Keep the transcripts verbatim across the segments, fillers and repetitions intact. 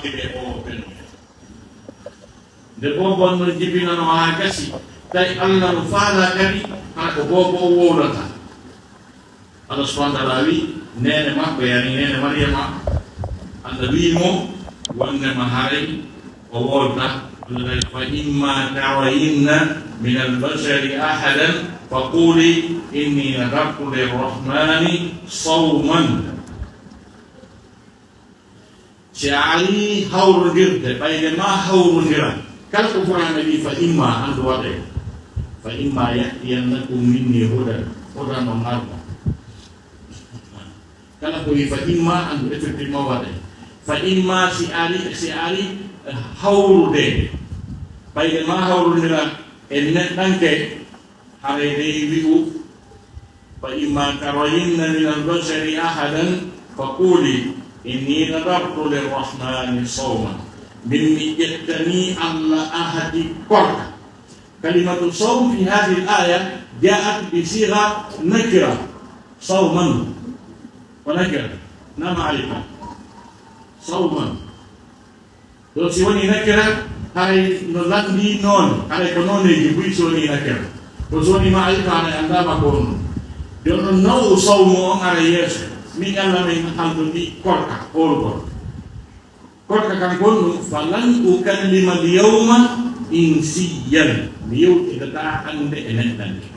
ɓe o ɓen. Nde boobo on non jibinano haa gasi, tawi Allah no faalaa kadi hara ko boobo o wowlata. Allah subhanahu wa ta'ala wi, neene makko, yani neene Maryama, Allah wi mo wonde ma haray o wowlata. Allah tawi, "Fa imma tarayinna min al-bashari ahadan, fa quli inni nadartu lirrahmani sawman." Si a arii hawrondirde, ɓayde ma hawrondira. Kala ko Qur'aana wi, "Fa imma", anndu waɗay. "Fa imma ya'tiyannakum minni hudan", hudan on arno. Kala ko wi "fa imma", anndu effectivement waɗay. "Fa imma", si ari, si ari, eh, hawrude. Ɓayde ma hawrondira e neɗɗanke, haray dey wi'u, "Fa imma tarayinna min al-bashari ahadan, fa quli inni nadartu lirrahmani sawman." Min mi ƴettani Allah ahadi korka. Kalimatu sawm fi hadhihi al-aya ja'at bi sigha nakira. Sawman. Wa nakira. Na ma'rifa. Sawman. To si woni nakira, haray no lanndii noone, haray ko nooneeji buy si woni nakira. Ko si woni ma'rifa, haray anndaama ko honɗum. Jooni non, naw'u sawmu on ara yeeso. Min Alla men halduɗi korka, oolgol. Korka kan ko honɗum, "Falan ukallima al-yawma insiyyan." Mi yewtidataa hannde e neɗɗanke.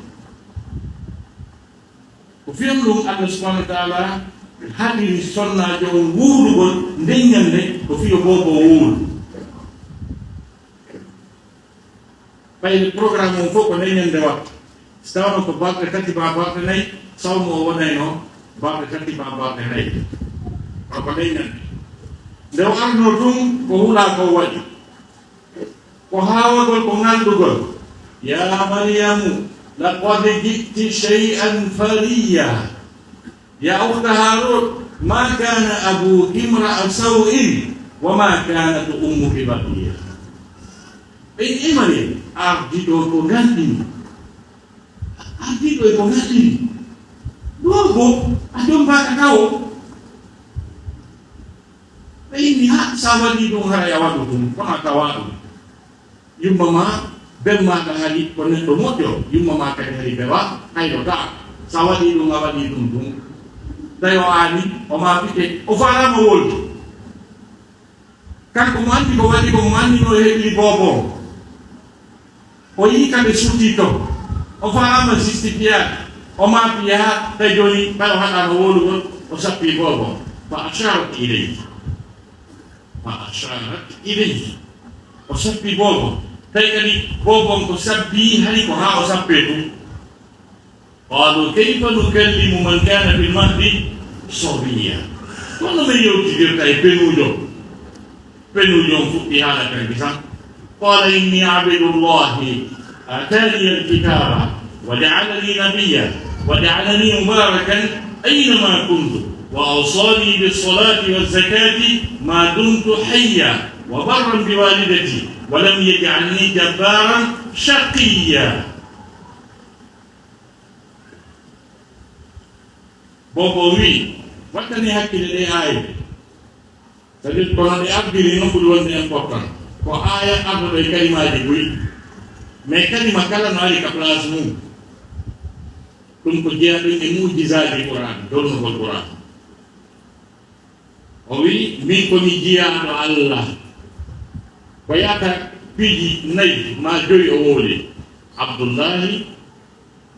Ko fii on ɗum, Allah subhanahu wa ta'ala haɗiri sonnaajo on wuurugol nden ñannde, ko fii o boobo o wuuru. Ɓayde programme on fof ko nden ñannde watta. Si tawno ko balɗe tati baa balɗe nayi, sawmu o wonayno balɗe tati baa balɗe nayi. Kono ko nden ñannde. Nde o arnoo tun, ko hulaa ko o waɗi. Ko haawagol, ko ŋalɗugol. "Ya Maryamu, laqad ji'ti shay'an fariyya. Ya ukhta Harun, ma kana abuki imra'a saw'in, wa ma kanat ummuki baghiyya." Ɓe, "E Maryamu, ardiɗo ko ŋalɗini. Ardiɗo e ko ŋalɗini. Ɗoo bo, a jombaaka tawo." Ɓe inni, "Ha, sa waɗii ɗum, haray a waɗu ɗum, kono a tawaa ɗum. Yumma ma, ben maaɗa hari ko neɗɗo moƴƴo, yumma ma kadi hari bewa, hayɗo ta. Sa waɗii ɗum, a waɗii ɗum ɗum." Tawi o aani, o maapike, o faalaama wolde. Kanko mo anndi ko waɗi ko, mo anndi no heɓi boobo on. O yii kamɓe suutii to. O faalaama justifiyaade. O maapi yaha, tawi jooni ɓay o haɗaama wowlugol, o sappi boobo. Fa asharat ilayhi. Fa asharat ilayhi. O sappi boobo. Tawi kadi boobo on ko sabbi, hari ko haa o sappee ɗum. Qaalu kayfa nukallimu man kana fil mahdi sabiyya. Kono men yewtidirta e penuujo. Penuujo on fuɗɗi haala kan kisan. Qaala inni abdullahi aatani alkitaba wa ja'alani nabiyya wa ja'alani mubarakan aynama kuntu wa awsani bis salati waz zakati ma dumtu hayya wa barran bi walidati wa lam yaj'alni jabbaran shaqiyya. Boobo o wi'i, wattani hakkille ɗee aaya. C'est-à-dire, kono ɗe abbiri noon ɓuri wonde important. Ko aaya arduɗo e kalimaaji buy. Mais kalima kala no ari ka place mum. Ɗum ko jeyaa ɗum e mu'jizaaji Qur'an, dolnugol Qur'an. O wi'i, min ko mi jiyaaɗo Allah. Ko yaata piiji nayi maa joyi o wowli. Abdullahi,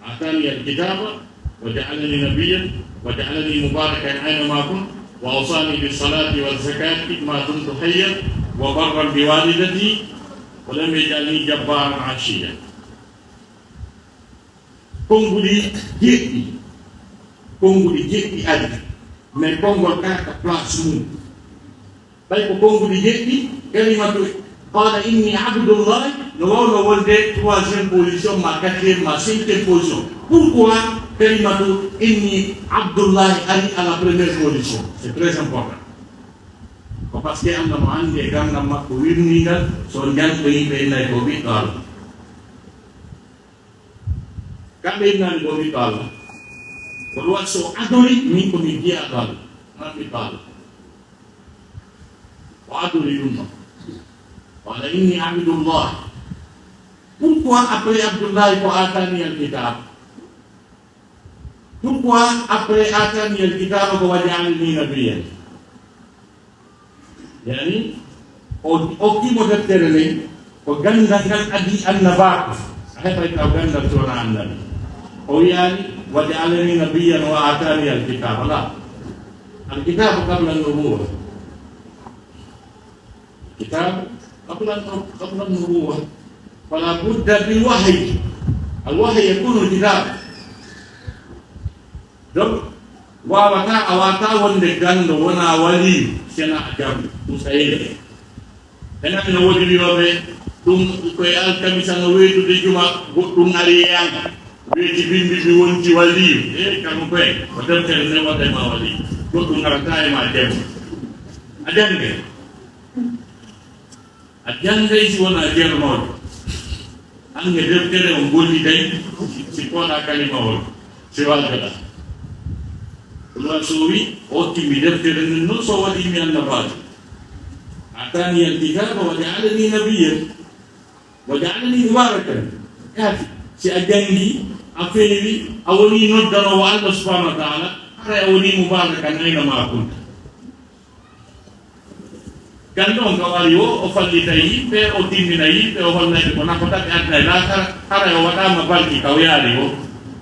aatani alkitaba, wa ja'alani nabiyyan, wa ja'alani mubarakan aynama kuntu, wa awsani bis salati waz zakati ma dumtu hayyan, wa barran bi walidati, wa lam yaj'alni jabbaran ashiyya. Konnguɗi jeɗɗi, konnguɗi jeɗɗi ari, mais konngol kala ka place mum. Ɓay ko konnguɗi jeɗɗi, kalimatu qala inni abdullahi no wawno wonde troisième position, ma quatrième, ma cinquième position. Pourquoi kalimatu inni abdullahi ari à la première position? C'est très important. Ko parce que Allah no anndi e gandal makko wirningal, so on janto yimɓe innay ko ɓiɗɗo Allah. Kamɓe innani ko ɓiɗɗo Allah. Ko ɗum waɗi so adori min ko mi jiyaaɗo Allah, ma ɓiɗɗo Allah. Ko O adori ɗum ɗo. Qala inni abdullah. Pourquoi après Abdullahi ko atani al kitab? Pourquoi après atani al kitab ko waj'alani nabiyyan? Yani, o okkimo deftere nden, ko gandal ngal adi annabaaku. A heɓay taw gandal so wona annabi. O wiyaani, waj'alani nabiyyan wa atani al kitab. La. Al kitab qabla an nubuwa. Kitab qabla, qabla nubuwa. Fala budda bil wahyi. Al wahyi yakunu al kitab. Donc, wawata, a wata wonde gando wona wali, sena jam, ɗum sayede. Enen no wodi wiyoɓe, ɗum koye alkamisa no weydude juma, goɗɗum ari e an. Weeti bimbi mi wonti waliyu. E kam koye, ko deftere nde waɗa ma waliyu. Goɗɗum arata e ma jam. A jange. A janngay si wonaa jeernoojo. An e deftere on golliday, si kooɗaa kalimawol, si waagaɗa. Ɗum so wi, o okki mi deftere nden non so waɗi mi annabaajo. Atani al kitaba wa ja'alani nabiyyan. Wa ja'alani mubarakan. Kaati, si a janngi, a feewi, a woni noddanoowo Allah subhanahu wa ta'ala, haray a woni mubarakan ayna ma kunta. Gannde on ka wari o, o fallita yimɓe, o timmina yimɓe, o hollay ɓe ko nafata ɓe aduna e laakara, haray o waɗaama barki ka o yaari o.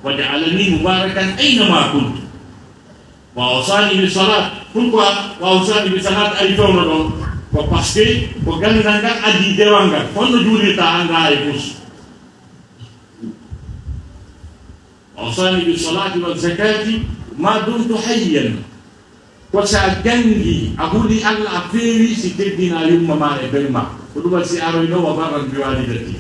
Wa ja'alani mubarakan ayna ma kuntu. Wa awsani bi salat. Pourquoi wa awsani bi salat ari fewno ɗon? Ko parce que ko ganndal ngal adii dewal ngal. Honno juulirta anndaa e fus. Awsani bi salati wa zakati ma dumtu hayyan. Ko sa janngi, a huli Allah, a feewi si teddina yumma ma e ben ma. Ko ɗum waɗi si aroyno wa barran bi walidati.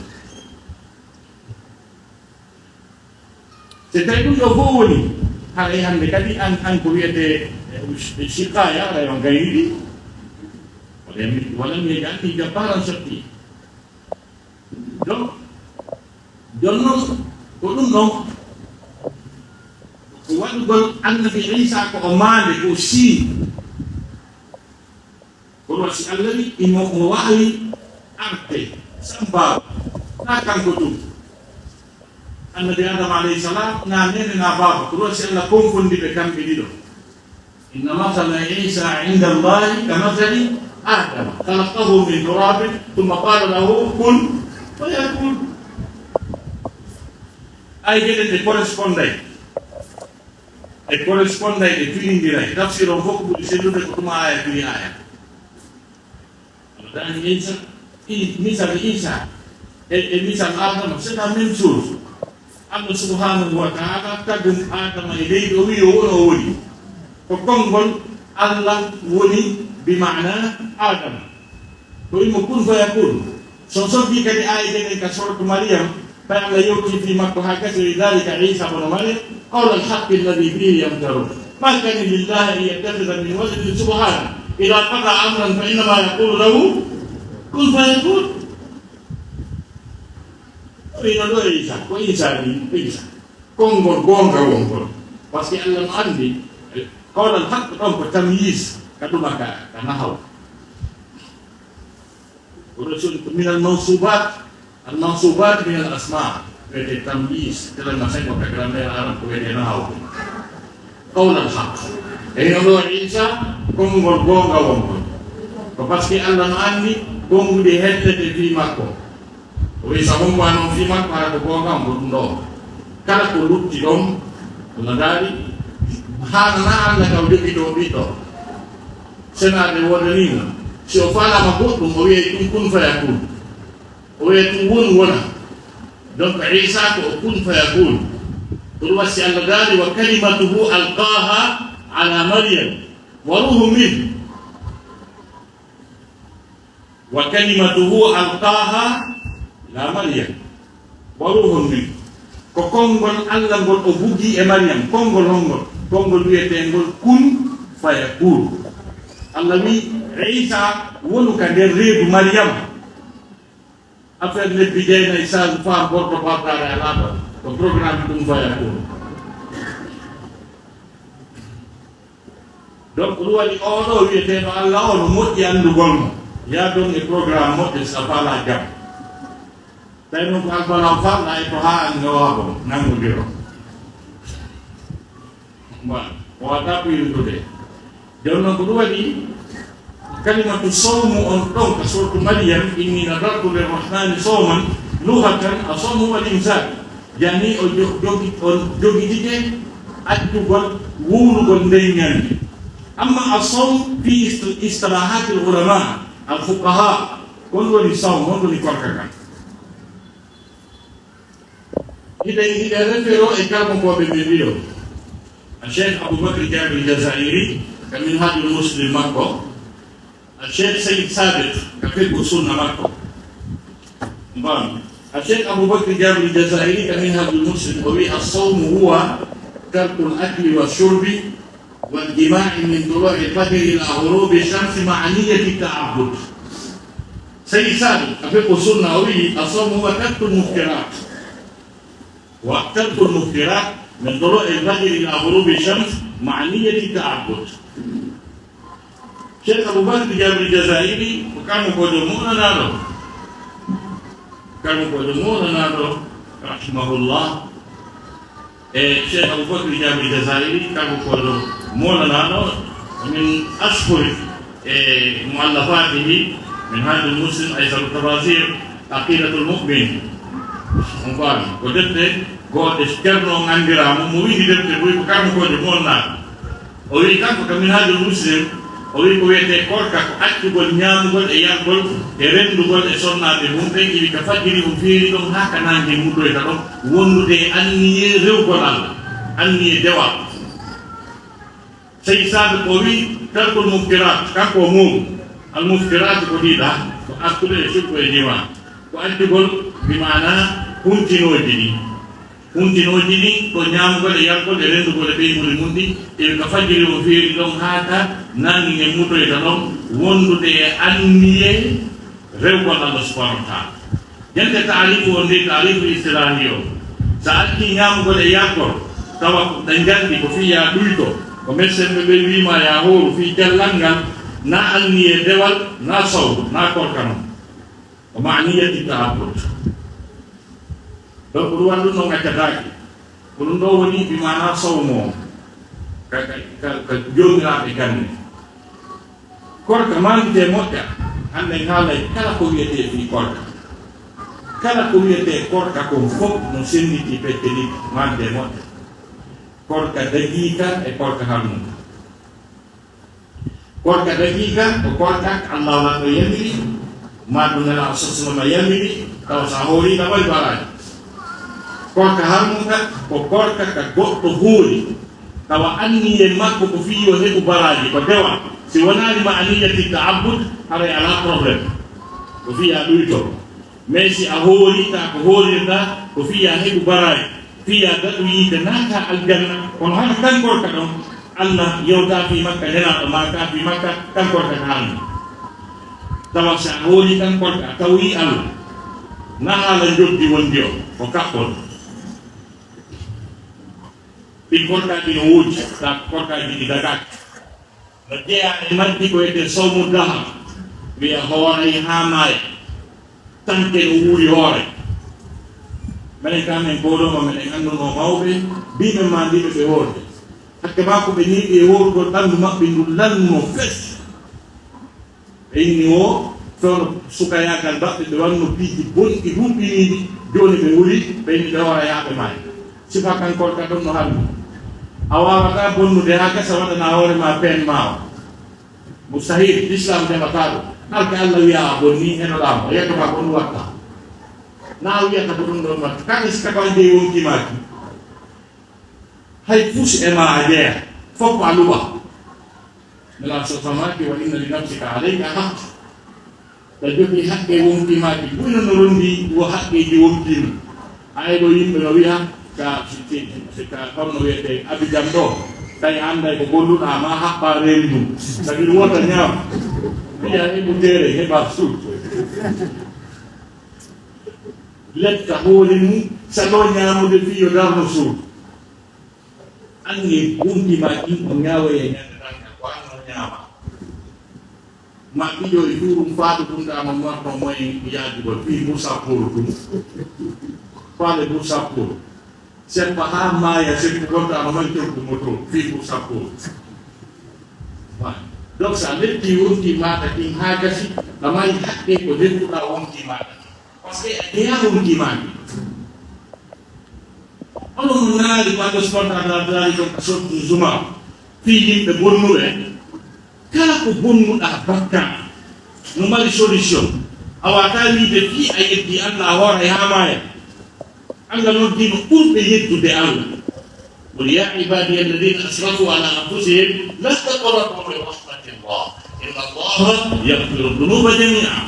Si tawi ɗum ɗo fof woni, haray hannde kadi an, an ko wiyetee, eh, siqaya, haray on gayni ɗi. Wala mi, wala mi yejani jabbaran sotti. Donc, jooni noon, ko ɗum ɗoon, ko waɗugol annabi Iisaa ko o maande, ko o sii. Ko ɗum waɗi si Allah wi, imo, mo waawi arde, sambaaw, naa kanko tun. Annabi Aadama alayhi salaam, naa neene, naa baaba. Ko ɗum waɗi si Allah konfondi ɓe kamɓe ɗiɗo. Inna masala Iisa inda Allahi ka masali Adama, khalaqahu min turabin, thumma qala lahu kun fayakun. Ay geɗe ɗe corresponday. Ɗe corresponday, ɗe firindiray. Tafsir on fof ko ɓuri sellude ko tuma aya firi aya. Dani Iisa, i-, misal Iisa e, e misal Adama, c'est la même chose. Allah subhanahu wa ta'ala tagum Adama e leydi, o wi o won, o woni. Ko konngol Allah woni bi maana Adama. Ko imo kun fayakun. So soggi kadi aayije ɗen ka suratu Maryam, Fa Allah yewti fii makko haa gasi, ذلك عيسى ابن مريم قول الحق الذي فيه يمترون ما كان لله أن يتخذ من ولد سبحانه إذا قضى أمرا فإنما يقول له كن فيكون. O wiino ɗo Iisa, ko Iisa ni, Iisa. Konngol goonga won ngol. Parce que Allah no anndi, eh, قول الحق ɗon ko tamyiz, ka ɗuma ka, ka nahaw. Ko ɗo soni ko minal mansubat, al mansubat minal asma, wiyete tamyiz, tele ma sengo ka grammaire arab ko wiyete nahaw. Qawl al haq. E hino ɗo Iisa, konngol goonga won kon. Ko parce que Allah no anndi konnguɗi hellete fii makko. O wi sa hombo anon fii makko, hara ko goonga on ko ɗum ɗo. Kala ko lutti ɗon, Allah daali, haanana Allah ka o jogitoo ɓiɗɗo. Senaade woodanii mo. Si o faalaama goɗɗum, o wiyay ɗum kun fayakun. O wiyay ɗum won wona. Donc, Iisa ko o kun fayakun. Ko ɗum waɗi si Allah daali, "Wa kalimatuhu alqaaha ala Maryam, wa ruuhun min." "Wa kalimatuhu alqaaha ila Maryam, wa ruuhun min." Ko konngol Allah ngol o bugi e Maryam. Konngol honngol? Konngol wiyeteengol kun fayakun. Allah wi, Iisa wonu ka nder reedu Maryam. Affaire lebbi jeenayi, sage femme, gorko bardaare alaa ɗon. Ko programme kun fayakun. Donc, ɗum waɗi oo ɗoo wiyeteeɗo Allah oo no moƴƴi anndugol mo. Yaadon e programme moƴƴo si a faalaa jam. Tawi noon ko alfalaa o faalɗaa e ko haa an ngawa bon, nanngodiro. Bon, o waɗa ko yiltude. Jooni noon ko ɗum waɗi kalimatu sawmu on ɗon ka suuratu Maryam, inni nadartu lirrahmani sawman, lughatan as-sawmu wal imsak. Yani o jo-, jogi-, on jogitike accugol, wuurugol nden ñande. Amma as-sawm fi ist-, istilahati al-ulama al-fuqaha, kon woni sawm, on woni korka kan. Hiɗen, hiɗen refero e kalmokooɓe ɓe ɗiɗo. A Cheikh Abubakar Jabir Jazairi, ka Minhajul Muslim makko, a Cheikh Sayyid Sabiq, ka Fiqhu Sunna makko. Bon, a Cheikh Abubakar Jabir Jazairi, ka Minhajul Muslim, o wi, "As-sawmu huwa tarkul akli wa shurbi wal jima'i min tulu'i al-fajr ila ghurubi shamsi ma'a niyyati ta'abbud." Sayyid Sabiq, ka Fiqhu Sunna, o wi, "As-sawmu huwa tarkul muftirat." وترك المفطرات من طلوع الفجر إلى غروب الشمس مع نية التعبد. Cheikh Abubakar Jabir Jazairi ko kanko ko joom moɗanaaɗo. Kanko ko joom moɗanaaɗo, rahimahullah. E Cheikh Abubakar Jabir Jazairi, kanko ko joom moɗanaaɗo, min ashhuri e muallafatihi, Minhajul Muslim, Aysaru Tafasir, Aqidatul Mu'min. On faami, ko defte goɗɗe Ceerno on anndiraama, mo windi defte ɗuy ko Karmokoojo Moolnaaɗo. O wi'i kanko ka Minhajul Muslim, o wi'i ko wiyetee korka ko accugol ñaamugol e yargol e renndugol e sonnaaɓe mum ɓen, iwi ka fajiri o feeri ɗon haa ka naange muddoyta ɗon, wondude e anniyee rewgol Allah, anniyee dewal. Sey Saadu ko wi, tarkul muftirat, kanko o muuɗum. Al muftirat ko ɗiɗa, ko akkude e sukko e jima. Ko accugol, bi maana huntinooji ɗi. Huntinooji ɗi ko ñaamugol e yargol e renndugol e ɓeynguuli mum ɗi, e ka fajiri o feeri ɗon haa ka nangi nge mutoyta ɗon, wondude e anniye rewgol Allah subhanahu wa ta'ala. Jannde taarifu on ndi, taarifu istilaahi o. So a accii ñaamugol e yargol, tawa ɗe njalɗi ko fii yaa ɗuyto, ko mesenɓe ɓe wiima yaa hooru fii cellal ngal, na anniye dewal, na sawru, na korka non. Ko maaniyati ta'abbud. Donc, ɗum waɗi ɗum non accataake. Ko ɗum ɗo woni bi maana sawmo on. Ka, ka, ka, ka joomiraaɓe gannde. Korka maandite moƴƴa, hannde en haalay kala ko wiyetee fii korka. Kala ko wiyetee korka kon fof no sennditi pecce ɗiɗi, maandite moƴƴa. Korka dagiika e korka harmuka. Korka dagiika ko korka ko Allaahu Lanɗo yamiri, maa ɗum Nelaaɗo sallallaahu alayhi wa sallam yamiri, tawa so a hoorii ɗa waɗi baraaji. Korka harmuka ko korka ka goɗɗo hoori, tawa anniye makko ko fii yo heɓu baraaji, ko dewal. Si wonaali maaniyati ta'abbud, haray alaa problème. Ko fii yaa ɗuyto. Mais si a hooritaa ko hoorirɗaa, ko fii yaa heɓu baraaji, fii yaa daɗu yiite, naata aljanna, kono hano kan korka ɗon, Allah yewtaa fii makka, Nelaaɗo maakaa fii makka, kan korka ka hannde. Tawa si a hoorii kan korka, a tawoyi Allah, na haala njoddi wondi o, ko kaɓɓol. Ɗin korkaaji no woodi, taa korkaaji ɗi dagaaki. No jeyaa e majji ko wiyetee sawmu dahar, wiya hooray haa maaya, tanke no wuuri hoore. Menen kam en goodooma, meɗen anndunoo mawɓe, mbii men maa ndiiɓe ɓe hoorde. Hakke maa ko ɓe neeɓi e hoorugol ɓanndu maɓɓe ndu lannuno fes. Ɓe inni o, fewno sukayaagal maɓɓe, ɓe wanno piiji bonɗi, huɓɓiniiɗi, jooni ɓe wuli, ɓe inni ɓe hoora yaa ɓe maayi. Sifa kan korka ɗon no harmi. A waawataa bonnude haa gasa waɗanaa hoore maa peen maa o. Mustahil, Islam jaɓataa ɗum. Alka Allah wiya a bonni, heɗoɗaa mo, yetto maa ko ɗum watta. Na wiyata ko ɗum ɗon watta. Kan si ka kan jeyi wonki maaki. Hay fus e maa a jeya. Fof ko a luɓa. Nela so famaki wa inna li nafsika alayka haq. Ɗa jogii haqqe wonki maaki, buy no no rondi wo haqqeeji wonki mum. Ay ɗo yimɓe no wi'a, ka, si, si, si ka, honno wiyetee Abidjan ɗo, tawi annday ko golluɗaa, ma haɓɓa reendu. Sabi ɗum wota ñaam. Wi'a heɓu teere, heɓa suut. Letta hoore mum, sa ɗo ñaamude fii yo darno suut. Anni wonki maaki, o ñaawoye ñande darngal, ko an no ñaama. Ma ɓiɗo e tuurum faatu ɗum ɗa no marno moy yaadi ba fii Bursa Pool ɗum. Faale Bursa Pool. Seppa haa maaya seppu gonta no may coggu mo to fii Bursa Pool. Wa. Donc sa letti wonti maata kin haa gasi, a mari hakke ko dentuɗa wonti maata. Parce que a jeya wonti maata. Onon naali ko Allah subhanahu wa ta'ala daali ɗon ka sottu Zuma fii yimɓe bonnuɓe. Kala ko bonnuɗa bakka no mari solution. A wata wiide fii a yeddi Allah a hoora yamaya. Allah noddino ɓurɓe yeddude Allah. قل يا عبادي الذين أسرفوا على أنفسهم لا تقنطوا من رحمة الله إن الله يغفر الذنوب جميعا.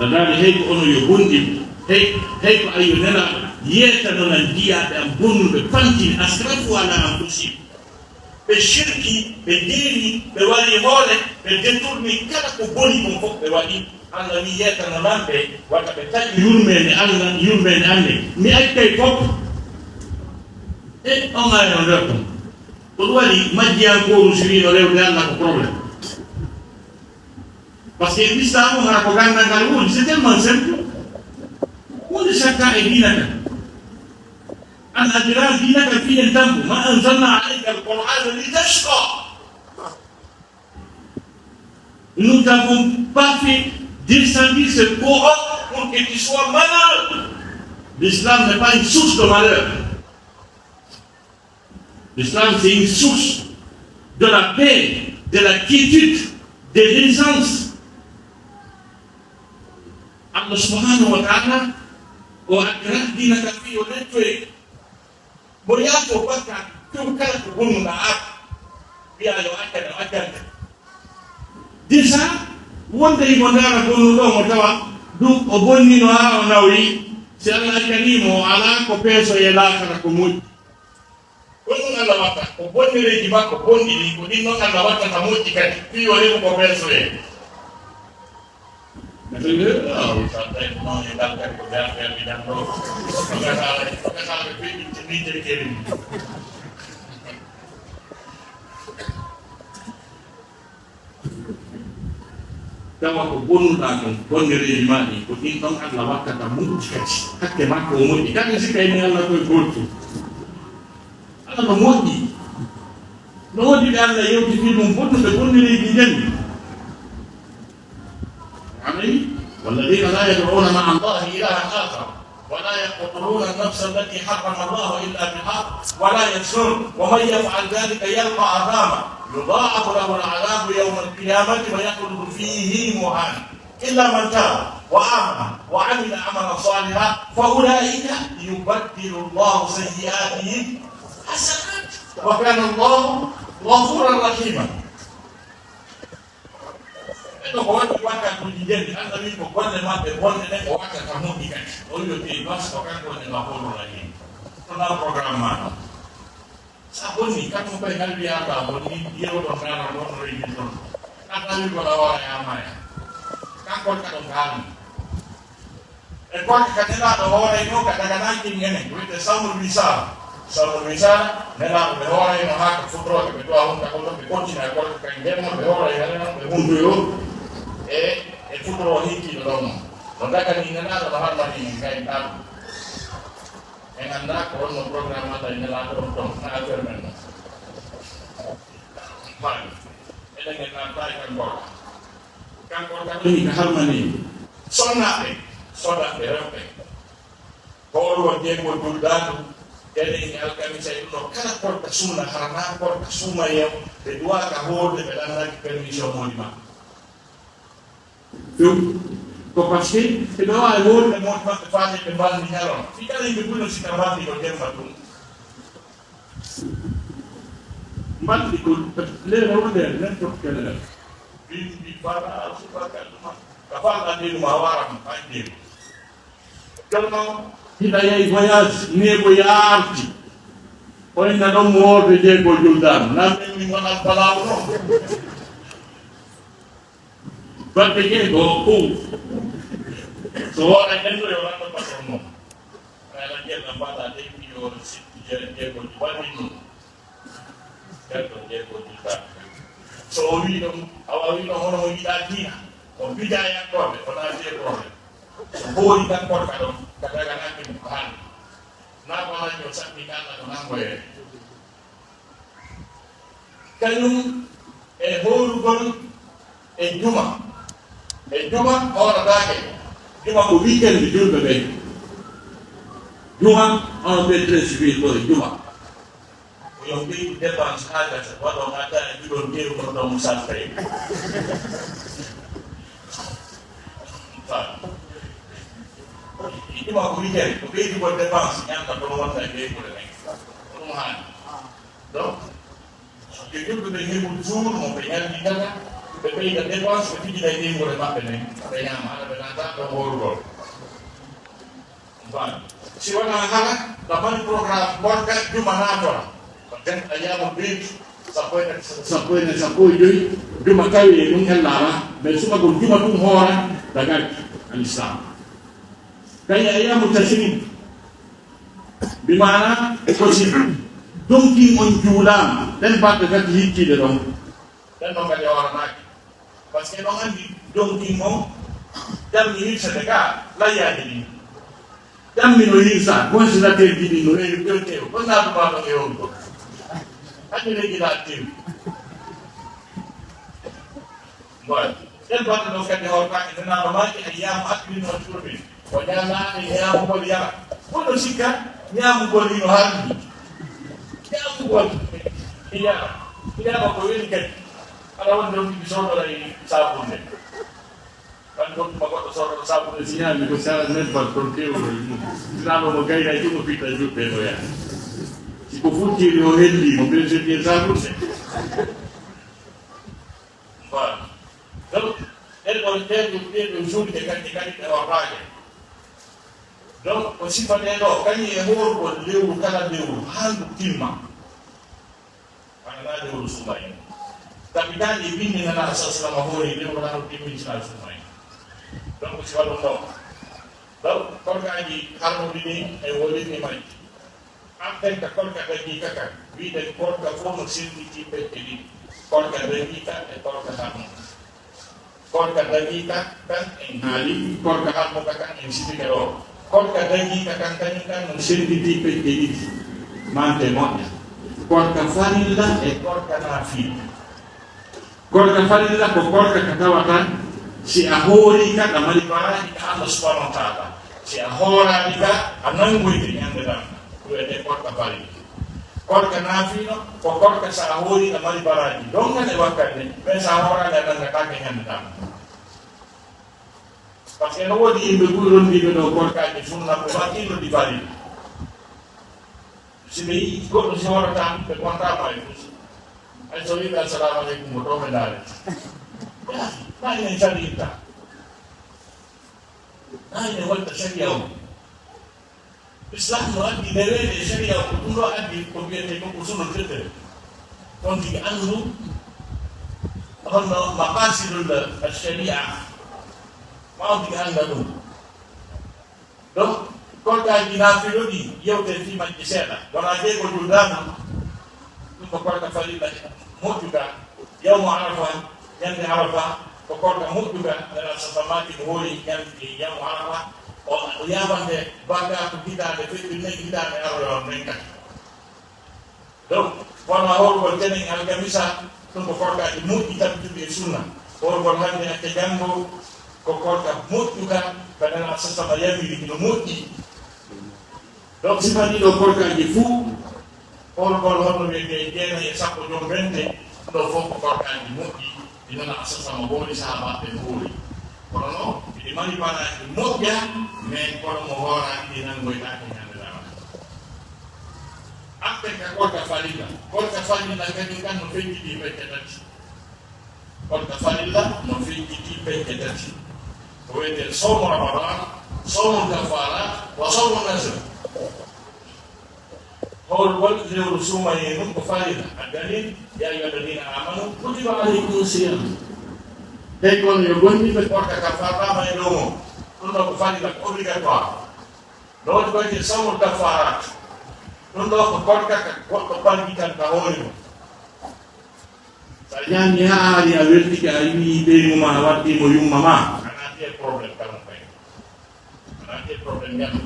Ladaade hey ko ono yo bonɗi, hey, hey ko ayo nena yeetanonan jiyaaɓe am bonnuɓe fantini asrafu ala anfusihim. Ɓe shirki, ɓe deeni, ɓe wari hoore, ɓe deturni kala ko boni kon fof ɓe waɗi. Allah wi yeetanonan ɓe, wata ɓe taƴi yurmeende Allah, yurmeende an nde. Mi accay fof. E on aya no nder ton. Ko ɗum waɗi majjiyankooru si wino rewde Allah ko problème. Parce que l'islam hara ko gandal ngal woni, c'est tellement simple. Wonde sakka e diina kan. An adira diina kan fiyen tambo, ma anzalna alayka al-Qur'ana litashqa. Nous t'avons pas fait descendre ce Coran pour que tu sois malheureux. L'islam n'est pas une source de malheur. L'islam, c'est une source de la paix, de la quiétude, de l'aisance. Allah subhanahu wa ta'ala o addi rahdina ka fii o lettoye mo yaafo bakka few kala ko bonnuɗa ar wiya yo accane o accante. Déjà wonde himo ndaara bonnuɗo mo tawa du o bonnino haa o nawi, si Allah accanimo o alaa ko peesoye laakara ko moƴƴi. Ko ɗum Allah watta ko bonnereeji makko bonɗi ɗi ko ɗin noon Allah wattata moƴƴi kadi fii o heɓu ko peesoye. Tawa ko bonnuɗaa kon bonnereeji maa ɗin ko ɗin ɗon Allah wattata moƴƴi kadi hakke makko o moƴƴi kadi si kayni Allah koye goottu. Allah no moƴƴi. No woodi ɓe Allah yewti fii mum bonnuɓe bonnereeji njanni. Amin. والذين لا يدعون مع الله إلها آخر ولا يقتلون النفس التي حرم الله إلا بالحق ولا يزنون ومن يفعل ذلك يلق أثاما يضاعف له العذاب يوم القيامة ويخلد فيه مهانا إلا من تاب وآمن وعمل عملا صالحا فأولئك يبدل الله سيئاتهم حسنات وكان الله غفورا رحيما. Ɓe ɗo ko waɗi wakkatuuji ndenndi, Allah wii ko golle maɓɓe bonɗe ɗen o wattata moƴƴi kadi. O wii o tewi bas ko kanko woni Ghafuurur Rahiim. Ɗum ɗon programme maa ɗon. So a bonni, kanko koye ngal wiyaa ko a bonni, yeru ɗon, ndaara ɗon, no rewi ɗon. Kanko wii ko ɗo hoore yaa maaya. Kanko woni ka ɗon kaalmi. E gorko ka nelaaɗo hoorayno ka daganaaji ɗin enen, ko wiyetee sawmul wisaal. Sawmul wisaal, nelaaɗo ɓe hoorayno haa ka futrooɓe, ɓe duwa hunta ko ɗon, ɓe kontina e gorko kay ndemno, ɓe hooray hare noon, ɓe hundoyo e, e futroo hinkiiɗo ɗon mo. No dagani nelaaɗo no harmani en kay ɗaɗo. En anndaa ko honno programme Allah e nelaaɗo on ton, na affaire men non. Faami. Enen en naatataa e kan gorko. Kanko on tan woni ko harmani sonnaaɓe, sodaaɓe rewɓe. Hoolo jeegol juldaandu, teleŋi alkamisa e ɗum ɗo kala korka sunna, hara naa korka suumayeewo, ɓe duwaaka hoolde, ɓe ɗannaaki permission moodi maɓɓe. Ɗum ko parce que ɓe waawi hoolde moodi maɓɓe faade ɓe mbalndi ñalawma. Fii kala yimɓe ɓuri no sikka mbalndi ko jemma ɗum. Mbalndi ko l'heure o nder n'importe quelle heure. Bimbi fala subaka ɗuma. Ka falɗa nde ɗuma a waram hay nde. Kono hiɗa yahi voyage nebo yaarti. O inna ɗon mo worde jeego juldan. Nan min min wonat balaawo ɗon. Batte jeego o fow. So wona en ɗo yo ranno patron mo. Ala jella mbaɗa de yo sikki jeego waɗi ɗum. Ɓen ɗon jeegooji ka. So o wii ɗum, awa wii ɗum hono mo yiɗaa diina, o bijaa yakkooɓe, o naati e gooɓe. So hoori tan korka ɗon, ka daganaaki mo, ko haali. Naa ko alaa o saɗni ka Allah ko nanngoyee. Kañum e hoorugol e juma. E juma hoorataake. Juma ko weekend julɓe ɓe. Juma, on ɓe très civil ɗo e juma. Ko yo ɓeydu dépense haa gasa, waɗon adda e juɗon teeru ɗon ɗon mo salta e. Juma ko weekend, ko ɓeydugol dépense, ñamta kono wonta e ɓeydugol e men. Ko ɗum haani. Donc, yo julɓe ɓe heɓu jour mo ɓe ñalli kala, ɓe ɓeyda dépense, ɓe fijida e ɓeydugol e maɓɓe men, ɓe ñaama, hara ɓe naata ɗon hoorugol. Bon. Si wonaa hara, ɗo mari programme, korka juma naatola. Ko ten ayaamu biit, sappo e sappo e sappo e joy, juma tawi e ɗum hellaama, mais suma ko juma ɗum hoora, dagaaki, al Islam. Kañum ayaamu tashrik, bi maana, ko si donki on juulaama, ɗen baɗɗe kadi hittiiɗe ɗon. Ɗen ɗon kadi hooranaaki. Parce que ɗon anndi donki mo, dammi hirsa de ka, layyaaji ɗin. Dammi no hirsa, congélateur ji ɗin no rewi, tew, tew. Ko naatu maa ɗon e on ɗon. Anndi ne gila tew. Bon. Ɗen baɗɗe ɗon kadi hoortaaki, Nulaaɗo maaki, ayyaamu aklin wa shurbin. Ko ñalaaɗe ñaamugol yara. Kono sikka ñaamugol hino harmi. Ñaamugol e yara. Ñaama ko weli kadi. Aɗa wonde on ɗiɗi soodora e saabunde. Kan ɗon tuma goɗɗo soodora saabunde si ñaami ko sara nebbal ton kewɗo e mum. Sinaano mo gayna e ɗum o fitta juɗɗe o yaha. Si ko futtiri o helli mo ɓen soddi e saabunde. Faami. Donc, ɗen ɗon, ɗen ɗon, ɗen ɗon juulde kadi, kadi ɗe horraade. Donc, ko sifatee ɗo, kañum e hoorugol lewru kala lewru, haa ndu timma. Wano naa lewru suuma en. Tabitaani e binndi Nelaaɗo sallallaahu alayhi wa sallam hoori lewru haa ndu timmintina suuma en. Donc, si waɗum ɗo. Donc, korkaaji harmuɗi ɗin e wolirɗi majji. Atten ka korka dagiika kan, wi'eten korka fof no senditi pecce ɗiɗi. Korka dagiika e korka harmuka. Korka dagiika kan en haali, korka harmuka kan en sifike ɗo. Korka dagiika kan kañum kan no senditi pecce ɗiɗi. Mante moƴƴa. Korka farilla e korka naafila. Korka farilla ko korka ka tawata si a hoori ka, ka mari baraaji ka Allah subhanahu wa ta'ala. Si a hooraali ka, a nanngoyte ñande ɗan. Ɗum wiyetee korka farilla. Korka naafila ko korka si a hoori ka mari baraaji. Dongal e wakkati, mais si a hooraali a nanngataake ñande ɗan. Parce que no woodi yimɓe ɓuri rondiiɓe ɗo korkaaji sunna, ɓe waɗi ɗo ɗi farilla. Si ɓe yiɗi goɗɗo si hoorata, ɓe kontaama e fus. Hay so wiiɓe assalamu aleykum, ko ɗo ɓe ndaarete. Maa enen sariirta. Maa enen waɗta sariya o. Islam no addi neweede e sariya o, ko ɗum ɗo addi ko wiyetee ko usulul fiqh. On tigi anndu honno maqasidul sharia. Ma on tigi annda ɗum. Donc, korkaaji naafilo ɗi, yewte fii majji seeɗa. Wonaa jeego juldaama, ɗum ko korka farilla moƴƴuka. Yawmu Arafa, ñande Arafa, ko korka moƴƴuka. Nelaaɗo sallallaahu alayhi wa sallam maaki no hoori ñande yawmu Arafa, o, o yaafante bakkaatu hitaande feƴƴude nden, hitaande aroore on nden kadi. Donc, wonaa hoorugol tenen alkamisa, ɗum ko korkaaji moƴƴi tabbituɗi e sunna. Hoorugol hannde, acca janngo, ko korka moƴƴuka, ka Nelaaɗo sallallaahu alayhi wa sallam yamiri, no moƴƴi. Donc, sifa ɗiɗo korkaaji fuu, hoorugol honno wiyetee jeenayi e sappo jombente, ɗo fof ko korkaaji moƴƴi. Ɗi Nelaaɗo sallallaahu alayhi wa sallam hoori, sahaabaaɓe ɓen hoori. Kono noon, ɗi mari baraaji moƴƴa, mais kono mo hooraaki ɗi nanngoytaake ñande darnga. Atten ka korka farilla. Korka farilla kañum kan no fecciti pecce tati. Korka farilla no fecciti pecce tati. Ko wiyetee sawmu Ramadan, sawmu kafarat, wa sawmu nazr. Hoorugol lewru suumayee ɗum ko farilla. A dalil, ya ayyuha alladina amanu, kutiba alaykum siyam. Hey kono yo gomɗinɓe, korka ka farlama e dow mon. Ɗum ɗo ko farilla, ko obligatoire. No woodi ko wiyetee sawmul kafarat. Ɗum ɗo ko korka ka goɗɗo ɓalgi kan ka hoore mum. So a ñaami haa haari, a weltike, a wii ɓeyngu ma, a watti mo yumma ma, a naati e problème kala mo kay. A naati e problème ñaami.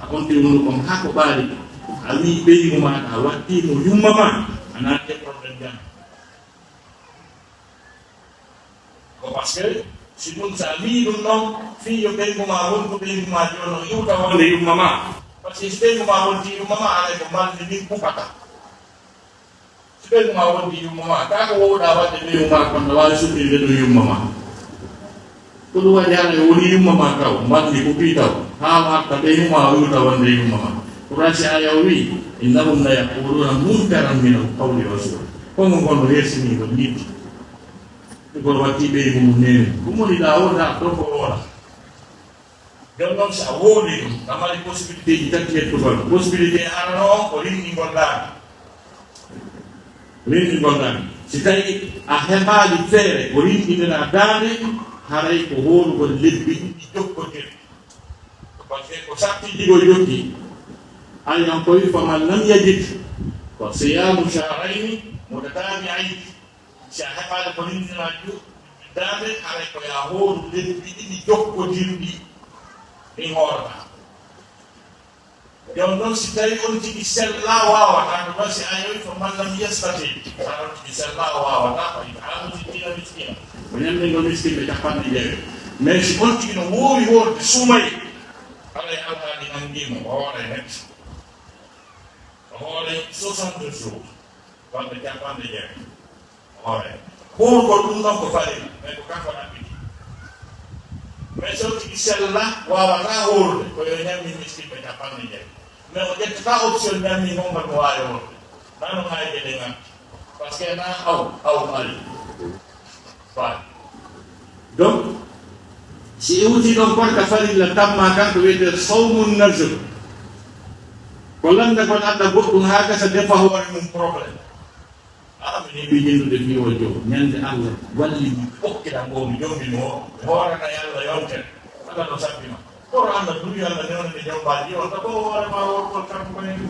A onti wondu kon haa ko ɓaali. A wii ɓeyngu ma, a watti mo yumma ma, a naati e problème ñaami. Ko parce que si ɗum, so a wii ɗum noon, fii yo ɓeyngu ma wondu ɓeyngu ma jooni o iwta wonde yumma ma. Parce que si ɓeyngu ma wonti yumma ma, alay ko malli min kuɓata. Si ɓeyngu ma wonti yumma ma, kaa ko wowɗa waɗde ɓeyngu ma kon, no waawi suɓɓinde ɗum yumma ma. Ko ɗum waɗi hara o woni yumma ma taw, malli kuɓii taw, haa o arta ɓeyngu ma o iwta wonde yumma ma. Qur'an si aya o wii, "Innahum la yaquluna munkaran min al-qawli wa zura." Konngol ngol no hersini ngol ñitti. Ngol watti ɓeyngu mum newi. Ko moni ɗa o da ɗo ko woola. Jooni noon, so a wooli ɗum, a mari possibilité ji tati hettugol. Possibilité arano on ko rinɗingol daande. Rinɗingol daande. Si tawi a heɓaali feere ko rinɗinira daande, haray ko hoolugol lebbi ɗiɗi jokkondirɗi. Parce que ko sarti ɗiɗo jokki. Ay on koy, faman lam yajid, fa siyamu shahrayni mutatabi'ayni. Si a heɓaali ko rinɗinira ju-, daande, haray ko yo a hooru lebbi ɗiɗi jokkondirɗi ɗin hoorata. Jooni noon, si tawi on tigi sella waawata, ɗum noon si a yewi ko man lam yastati, sa on tigi sella waawata, ko it'amu sittina miskina. Ko ñammingo miskinɓe capanɗe jeego. Mais si on tigi no woowi hoorde suumay, haray alhaali nanngii mo, o hooray net. O hooray soixante jours, walla capanɗe jeego. Hoore. Hoorugol ɗum noon ko farilla, mais ko kanko ɗaɓɓiti. Mais so tigi sella, waawata hoorude, ko yo ñammi miskinɓe capanɗe jeego. Mais o ƴettata option ñammi mo ngal mo waawi hoorde. Nano haa e geɗe ngal. Parce que na aw, aw mari. Faati. Donc, si iwti ɗon korka farilla tamma kan ko wiyetee sawmun nazr. Ko lannda kon adda goɗɗum haa gasa defa hoore mum problème. Ah, mi heɓi jenndude fii o jo, ñande Allah walli mi, okkira ngo mi jombi mo, mi hoorana Yalla yontere. Allah no sabbi ma. Kono Allah duwi, Allah newnande jombaaji, on tabo hoore ma worgol kanko ko neni.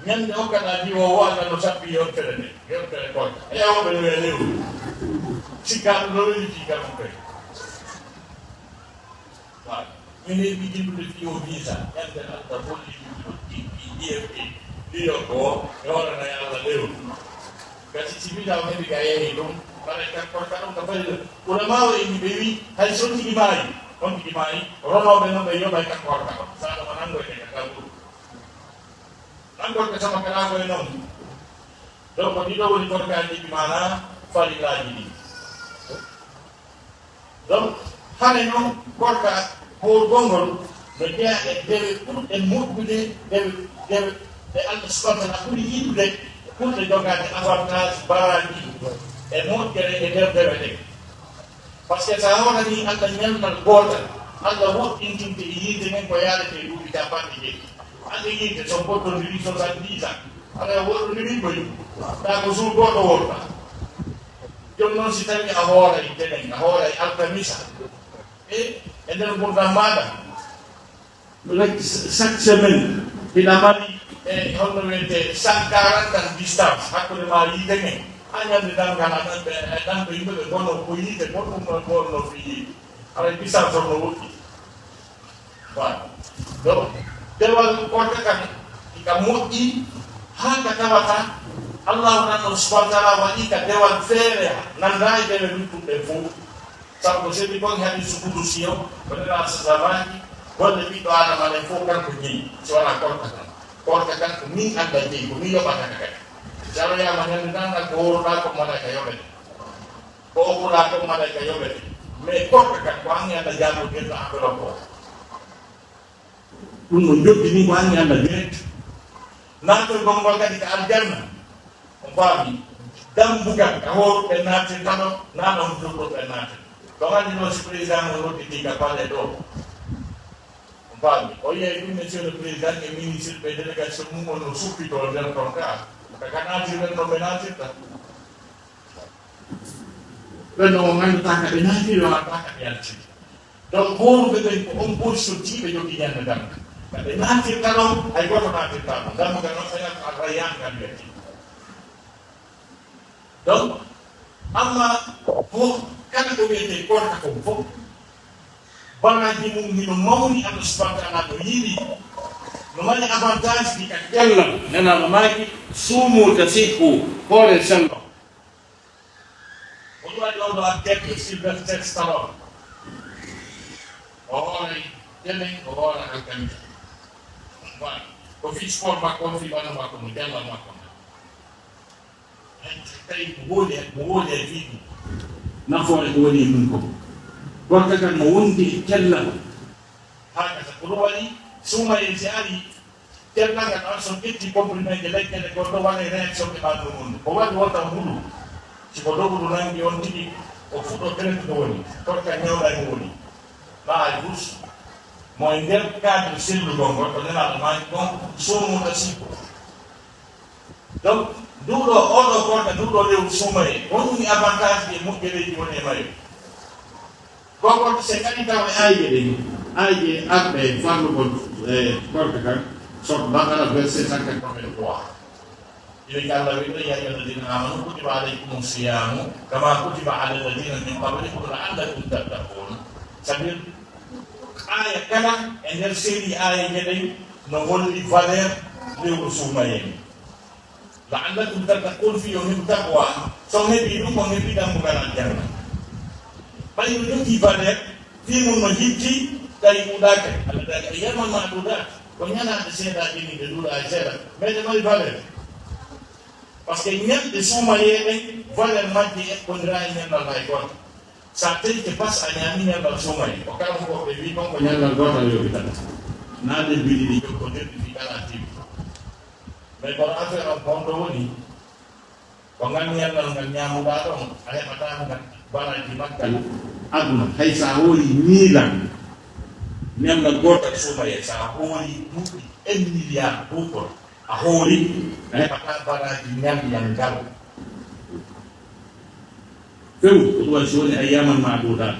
Ñande okkata jiwoowo, Allah no sabbi yontere nde, yontere koy. E o ɓe no e lewru. Sikka ɗum no weli fii kanko kay. Waaw. Minen mi jillude fii o visa, ñande Allah holli mi ɗum ɗi, ɗi D F D, New York o, mi hoorana Yalla lewru. Gasi si visa o heɓi ka yehi ɗum, mbaɗa kan kono ka ɗum ka fari ɗum. Ulama o inni ɓe wi, hay so on tigi maayi, on tigi maayi, ronooɓe noon ɓe yoɓay kan korka ɗon. Sa ɗum a nangoy ɓe ka kalɗum. Nangoy ɓe sama kala ko e noon. Donc, ɗiɗo woni korkaaji ɗi maana farillaaji ɗi. Donc, hare noon, korka hoorgol ngol no jeyaa e dewe ɓurɗe moƴƴude, dewe, dewe ɗe Allah subhanahu wa ta'ala ɓuri yiɗude, ɓurɗe jogaade avantage, baraaji e moƴƴere e nder dewe ɗe. Parce que so a hooranii Allah ñalngal gootal, Allah woɗɗintinte e yiite ngen ko yaarete e duuɓi capanɗe jeeɗiɗi. Hannde yiite so goddondiri soixante-dix ans, aɗa woɗɗondiri koy. Taa ko suur gooto wonta. Jooni noon, si tawii a hooray tenen, a hooray alkamisa, e, e nder ngurdam maaɗa, like, chaque semaine, hiɗa mari, e, holno wiyetee, cent quarante ans distance hakkunde ma yiite ngen. A ñande darngal, a nan ɓe, a nan ɓe yimɓe ɓe ngonoo ko yiite, ko ɗum ɗon wonno fii yiite. Haray distance on no woɗɗi. Waaw. Donc, dewal korka kan, ika moƴƴi, haa ka tawata, Allahu nan on subhanahu wa ta'ala waɗi ka dewal feere, nanda e dewe luttuɗe fof. Sabu ko seeɗi kon hadiisu kudusi o, ko Nelaaɗo sallallaahu alayhi wa sallam, golle ɓiɗɗo Aadama ɗen fof kanko jeyi, si wanaa korka kan. Korka kan ko min Allah jeyi, ko min yoɓata ka kadi. Si a wiyaama ñande tan ko wowluɗaa ko malaika yoɓete. Ko okkuɗaa ko malaika yoɓete. Mais korka kan ko an e Allah jaabodirɗo enveloppe o. Ɗum no jokkini ko an e Allah direct. Naatol gonngol kadi ko aljanna. On faami? Dambugal ka hoorɓe naatirta ɗo, naa ɗon julɓe naatirta. Ɗon anndi noon si président on nodditii ka palais ɗo. On faami? O yiyay ɗum, monsieur le président e ministre ɓe délégation mum on no suppitoo nder ton ka. Ka ka naatirɗen no ɓe naatirta. Ɓen ɗon on anndataa ka ɓe naatiri, on anndataa ka ɓe yaltiri. Donc, hooruɓe ɓen ko on position tii ɓe jogii ñande darnga. Ka ɓe naatirta ɗon, hay gooto naatirtaa ɗon. Dambugal maɓɓe ngal ko Al-Rayyan ngal wiyetee. Donc, amma ko kala ko wiyetee koorka kon fof, baraji mum hino mawni, Allah subhanahu wa ta'ala no yiɗi, no mari avantage ɗi ka cellal. Nelaaɗo maaki, "Suumu tasihhu, hoore sello." O ɗum waɗi on ɗo acteur Sylvester Stallone. O hooray télé, o hoora alkamisa. Voilà. Ko fii sport makko on, fii ɓandu makko, no janngal makko ngal. Tawi ko woni, ko woni e fii ɗum. Nafoore ko woni e mum ko. Koorka kan no wondi e cellal. Haa gasa ko ɗum waɗi, suumayee si ari, cellal ngal an so ƴetti comprimé je lekkere gol ɗo waɗa réaction e ɓandu mum. Ko waɗi wonta hulu. Si ko dogudu nangi on tigi, o fuɗɗo traite ko woni. Koorka ñawɗa e mo woni. Ɓaawi bus. Mo e nder cadre sellugol ngol, ko Nelaaɗo maaki kon, "Suumu tasihhu." Donc, nduɗo, oɗo koorka, nduɗo lewru suumayee, on woni avantage ɗi e moƴƴereeji woni e mayo. Ko koorka se kadi tawa e ayje ɗen, ayje arɗe e farlugol e koorka kan, Sourate Baqara, verset cent quatre-vingt-trois. Ɓe ko Allah wi'ata, "يا أيها الذين آمنوا كتب عليكم الصيام كما كتب على الذين من قبلكم لعلكم تتقون." C'est-à-dire, aya kala e nder série aya ɗen no holli valeur lewru suumayee. "لعلكم تتقون", fii yo on heɓu taqwa. So on heɓii ɗum, on heɓii dambugal aljanna. Ɓay no jogii valeur, fii mun no hitti, tawi ɗuuɗaaka. Allah daali, "أياما معدودات." Ko ñalaaɗe seeɗaaji ni, ɗe ɗuuɗa e seeɗa, mais ɗe mari valeur. Parce que ñalɗe suumayee ɗen, valeur majje eɓɓondiraa e ñallal hay gooto. Sa tawii ke bas a ñaami ñallal suumayee, ko kala ko ɓe wii kon ko ñallal gootal yowitata. Naa ɗe mbiɗi ɗi jokkondirɗi fii kala activité. Mais kono affaire on ko honto woni? Ko ngal ñallal ngal ñaamuɗaa ɗon, a heɓataa ngal baraji maggal aduna. Hay sa hoori miilan ñallal gootal suumayee, sa hoori duuɓi un milliard duuɓol, a hoori, a heɓataa baraji ñallal ngal. Few, ko ɗum waɗi so woni ayyaman ma'dudat,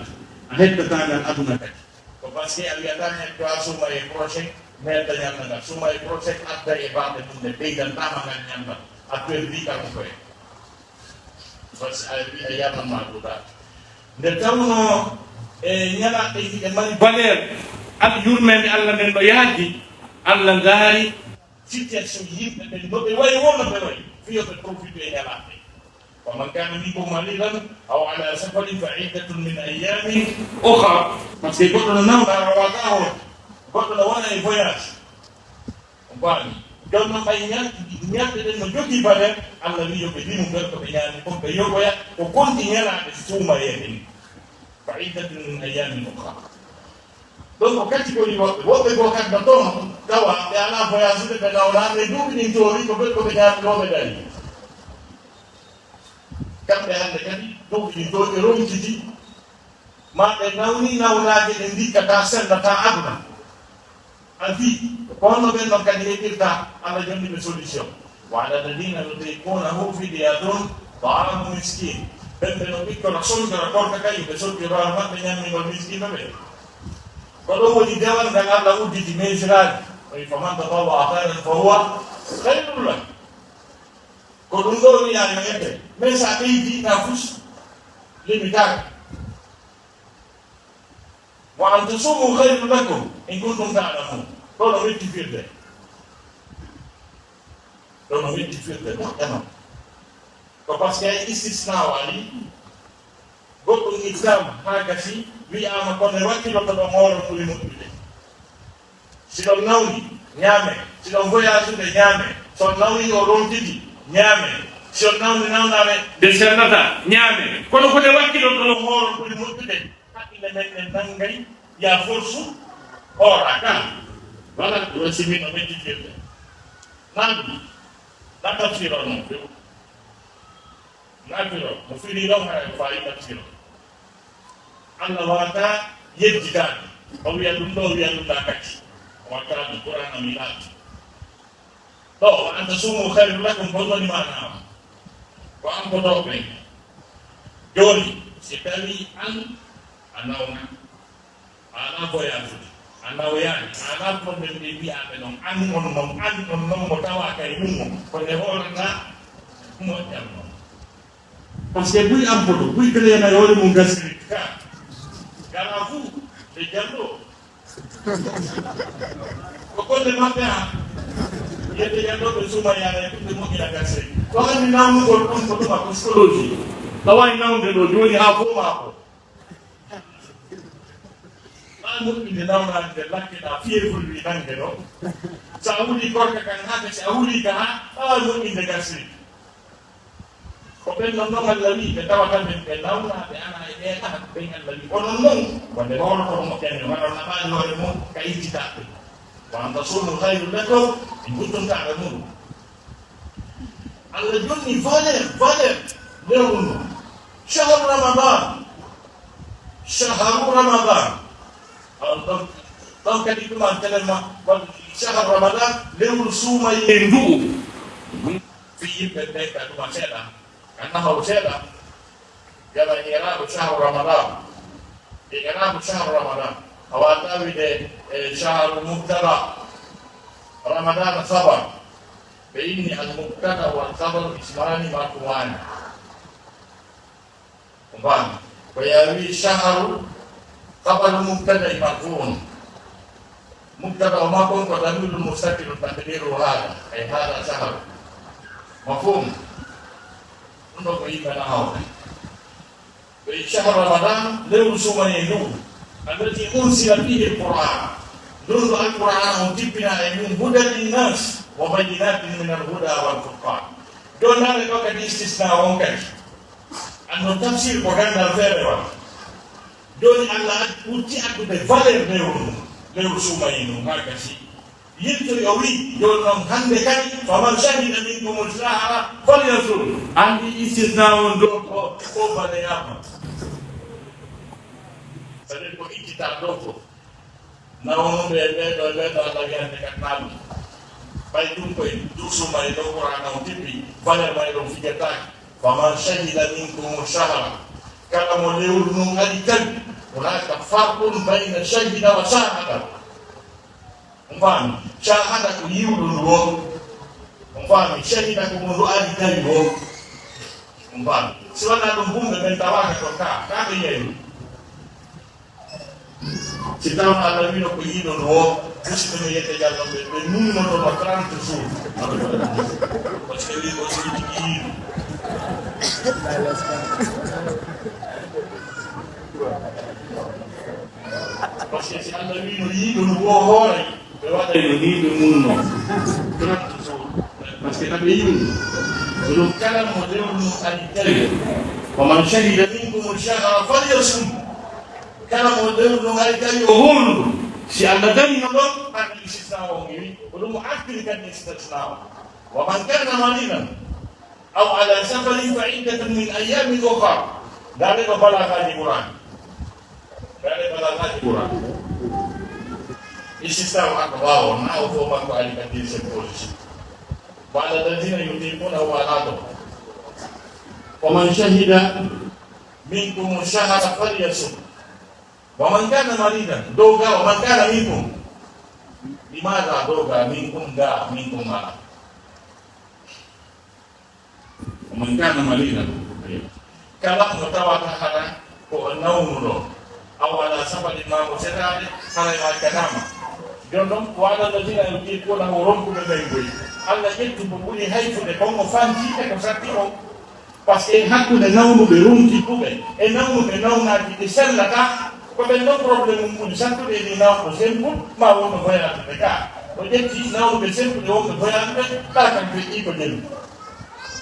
a hettataa ngal aduna kadi. Ko parce que a wiyataa heen to a suumayee projet, metta ñalla ngal. Suumayee projet adda e baɗe mum, ɗe ɓeydantaama ngal ñalla. A perdi kala ko koye. Parce que a wi ayyaman ma'dudat. Nde tawnoo e ñalaaɗe ɗe mari valeur, al yurmeende Allah nden no yaajii, Allah ndaari situation yimɓe ɓen no ɓe wayi woo no ɓe wayi, fii yo ɓe profité e ñalaaɗe. فمن كان منكم مريضا أو على سفر فعدة من أيام أخر. Parce que goɗɗo no nawɗa, a waawataa hoorde. Goɗɗo no wona e voyage. On paami. Jooni non, ɓay ñal-, ñalɗe ɗen no jogii valeur, Allah wi'i yo ɓe limu ɓen ko ɓe ñaami kon, ɓe yoɓoya ko konti ñalaaɗe suumayee ɗen. فعدة من أيام أخر. Ɗon ko catégorie woɓɓe. Woɓɓe goo kadi no toon tawa ɓe alaa voyage ude, ɓe nawnaama e duuɓi ɗin toowi, ko ɓe, ko ɓe ñaami ɗoo ɓe darii. Kamɓe hannde kadi, duuɓi ɗin toowi ɓe rontiti, maa ɓe nawni nawnaaje ɗe ndikkataa, sellataa aduna. A fii, ko honno ɓen ɗon kadi heɓirta? Allah jonni ɓe solution. وعلى الذين يطيقونه فدية طعام مسكين. Ɓen ɓe no ɓikkora sonjora koorka kañum, ɓe sonjora maɓɓe ñammingol miskiino ɓe. Ko ɗum woni dewal ngal Allah udditi, meesiraani. O wi'i, فمن تطوع خيرا فهو خير له. Ko ɗum ɗoo wi'aa yo ete. Mais so a ɓeydiiɗaa fus, limitaaka. وأن تصوموا خير لكم إن كنتم تعلمون. Ɗo no metti firde. Ɗo no metti firde, moƴƴa non. Ko parce que ay istisna waɗi, goɗɗum ittaama haa gasi, wi'aama ko nde wakkilotoɗon hoore ɓuri moƴƴude. Si ɗon nawni, ñaame. Si ɗon voyage ude, ñaame. Si on nawni, o rontiti, ñaame. Si on nawni, nawnaare, nde sellata, ñaame. Kono ko nde wakkilotoɗon hoore ɓuri moƴƴude. Hakkille men en nanngay ya force hoora ka. Wala ɗum wasi min o mettitirde. Nan, na tafsir o non few. Na firo, mo firi ɗon hara ko fayi tafsir o. Allah wata yedditaade. O wiya ɗum ɗo, o wiya ɗum ɗa kadi. O watta ɗum Qur'an o mi laati. Ɗo, وأن تصوموا خير لكم, ko ɗum woni maana o. Ko an ko ɗo ɓen. Jooni, si tawi an a nawna, a alaa voyage ude, a nawyaani, a alaa problème ɗe mbi'aaɓe non, an on non, an on non mo tawaaka e mum on, ko nde hoorata moƴƴan non. Parce que buy am photo, buy créé na yoore mum gasiri ka. Gara fu, ɓe jallo. Ko golle maɓɓe ha. Yedde jallo ɓe suma yana e ɓiɓɓe moƴƴina gasiri. Ko anndi nawnugol ɗum ko ɗum a psychologie. Tawa e nawnde ɗo joni ha fo maako. Ɓaa moƴƴinde nawnaade nde lakke ɗaa fiyeeful wi nannge ɗo. So a wuli gorka kan hade, si a wuli ka haa ɓaa moƴƴinde gasii. Ko ɓen non non Alla wi ɓe tawata ɓen ɓe nawna ɓe ana e ɓee ɗaha ko ɓen Alla wi onon non wonde howloto ko moƴƴani on aɗon naɓaani hoore mon ka ittitaɓe. Wa an tasumu hayrun lakum in kuntum ta'lamun. Alla jonni valeur valeur lewru ndu. Shahru Ramadan. Shahru Ramadan. Aw donc donc kadi ɗuma telen ma wal shahru Ramadan lewru suumayee ndu. Fi yimɓe ɓe ka ɗuma seeɗa ka nahaw seeɗa. Yala i'rabu shahru Ramadan. I'rabu shahru Ramadan. Awa tawide e shahru mubtada. Ramadan khabar. Ɓe inni al mubtada wal khabaru ismani marfuani. Mbami ko yawi shahru khabaru mubtada marfuun. Mubtada o makon ko damirun mustaqilun taqdiru hada ay hada shahru. Mafhum. Ɗum ɗo ko yimɓe nahaw. Ɓe shahru Ramadan lewru sumayee ndu. Allati unsila fihi alquran. Ndun ɗo alquran on tippina e mum hudan linnas wa bayyinatin min alhuda wal furqan. Ɗo nane ɗo kadi istisna on kadi. Anno tafsir ko gandal feere wa. Joni Allah ad- utti addude valeur lewru ndu. Lewru sumayee ndu ma kasi. Yiltoy o wi joni noon hannde kadi faman shahida minkum shahra falyasum. Anndi istisna on ɗo ko ko baleyama. C'est-à-dire ko ittita ɗo ko nawnuɓe e ɓeeɗo e ɓeeɗo Allah wiyande kat naɗum. Ɓay ɗum koye duusuma e ɗo Qur'ana on tippi valeur ma e ɗon fijataake. Faman shahida minkum shahra kala mo lewru ndun ari tawi hunaka farqun bayna shahida wa shahada. On faami? Shahada ko yiwɗo ndu woo. On faami? Shahida ko mo ndu ari tawi woo. On faami? Si wanaa ɗum bumɓe ɓen tawaaka ton kaa kaa ɓe yeeru. Si tawno Allah wino ko yiɗo ndu woo, musidɓe men yette Jallo ɓe ɓe nunnoto mo trente jours. Parce que wi ko sirti yiɗo. Parce que si Allah wino yiɗo ndu woo hoore ɓe waɗay no ni ɓe munno. Trente jours. Parce que taɓe yiɗo ndu. Ko ɗum kala mo lewru ndu ari tawi. Wa man shahida minkum shahra falyasum. Kala mo lewru ndu ari tawi o hoolu ɗum. Si Allah darino ɗon an istisna o ngi wi ko ɗum o artiri kadi istisna o. Wa man kana maridan aw ala safarin fa iddatun min ayyamin ukhar. Ndaare ɗo balagaji Qur'an. Ndaare balagaji Qur'an. Istisna o arɗo ɓaawo na o fof makko ali ka deuxième position. Wa ala alladhina yutiqunahu wa ala ɗo. Wa man shahida minkum shahra falyasum. Wa man kana maridan dow ga wa man kana minkum. Limada dow ga minkum ga minkum mala. Wa man kana maridan. Kala mo tawata hara ko o nawnuɗo aw ala safarin ma mo sedaade haray alkanama. Jon ɗon ko ala alladina yutiqunahu ronkuɓe ɓen goyi. Allah ƴettu mo ɓuri hayfude kon o fanti e ko satti o. Parce que hakkunde nawnuɓe ronkiɓɓuɓe e nawnuɓe nawnaaki ɗi sellata ko ɓen ɗon problème mum ɓuri sattude e ɗi nawɓe sempul ma wonɓe voyageɓe ka o ƴetti nawnuɓe sempude wonɓe voyageɓe ɓa kam feƴƴi ko jelu.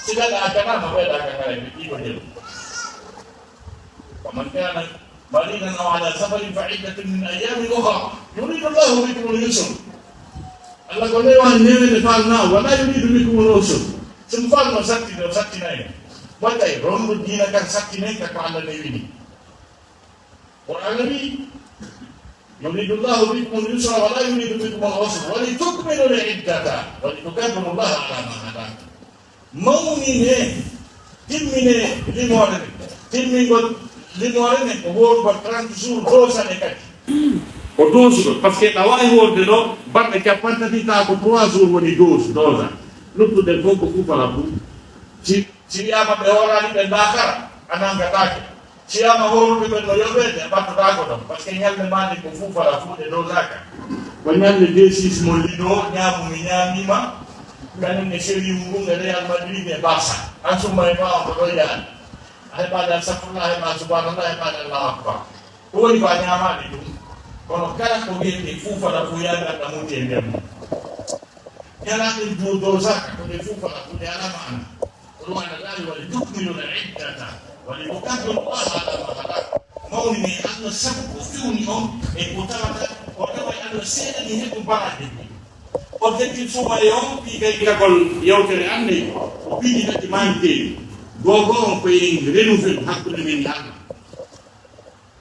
Si gaɗa a kanama ɓeɗa ka kala feƴƴi ko jelu. Faman kana maridan aw ala safarin fa iddatun min ayyamin ukhar yuridu llahu bikum al-yusr. Allah ko newani newede falna wala yuridu bikum al-usr. Somo falno sattide o sattinayno wattay rondo diina kan sattinen ka ko Allah newini. Qur'ana wi yuridu llahu bikum al-yusra wala yuridu bikum al-usr walitukmilu al-iddata walitukabbiru llaha ala ma hadakum. Mawnine timmine limoore nden timmingol limoore nden ko worugol trente jours doosane kadi. Ko doosugol par ce que ɗa waawi worde ɗo baɗɗe capanɗe tati tawa ko trois jours woni doos doosa. Luttude fof ko fufala fuu si Si wiyaama ɓe hooraani ɓe ndaakara, a nanngataake. Si wiyaama hooruɓe ɓen no yoɓeede, a ɓattotaako ɗon. Parce que ñalnde maande ko fuu fala fuu ɗe dowtaaka. Ko ñalnde D six mo Lido, ñaamu mi ñaamiima. Kañum e Sevilla ngun e Real Madrid e Barça. An summa e maa on ko ɗo yaani. A heɓaade astagfirullah, a heɓaade subhanallah, a heɓaade Allahu akbar. Ko woni ko a ñaamaali ɗum. Kono kala ko wiyetee fuu fala fuu yaade Alla muuti e nder mum. Ñalaaɗe dow dow saka ko ɗe fuu fala fuu ɗe alaa maana. Ko ɗum Alla daali, "Wali tukmilu l iddata, wali tukabbiru llaha ala ma hadakum." Mawnini Alla sabu ko fewni on e ko tawata o tawa e Alla seedani heɓu baraaji ɗi. Objectif suumaye on, fii kay gagol yewtere anne, ko piiji tati maaniteeɗi. Googo on ko en renouvel hakkunde men e Alla.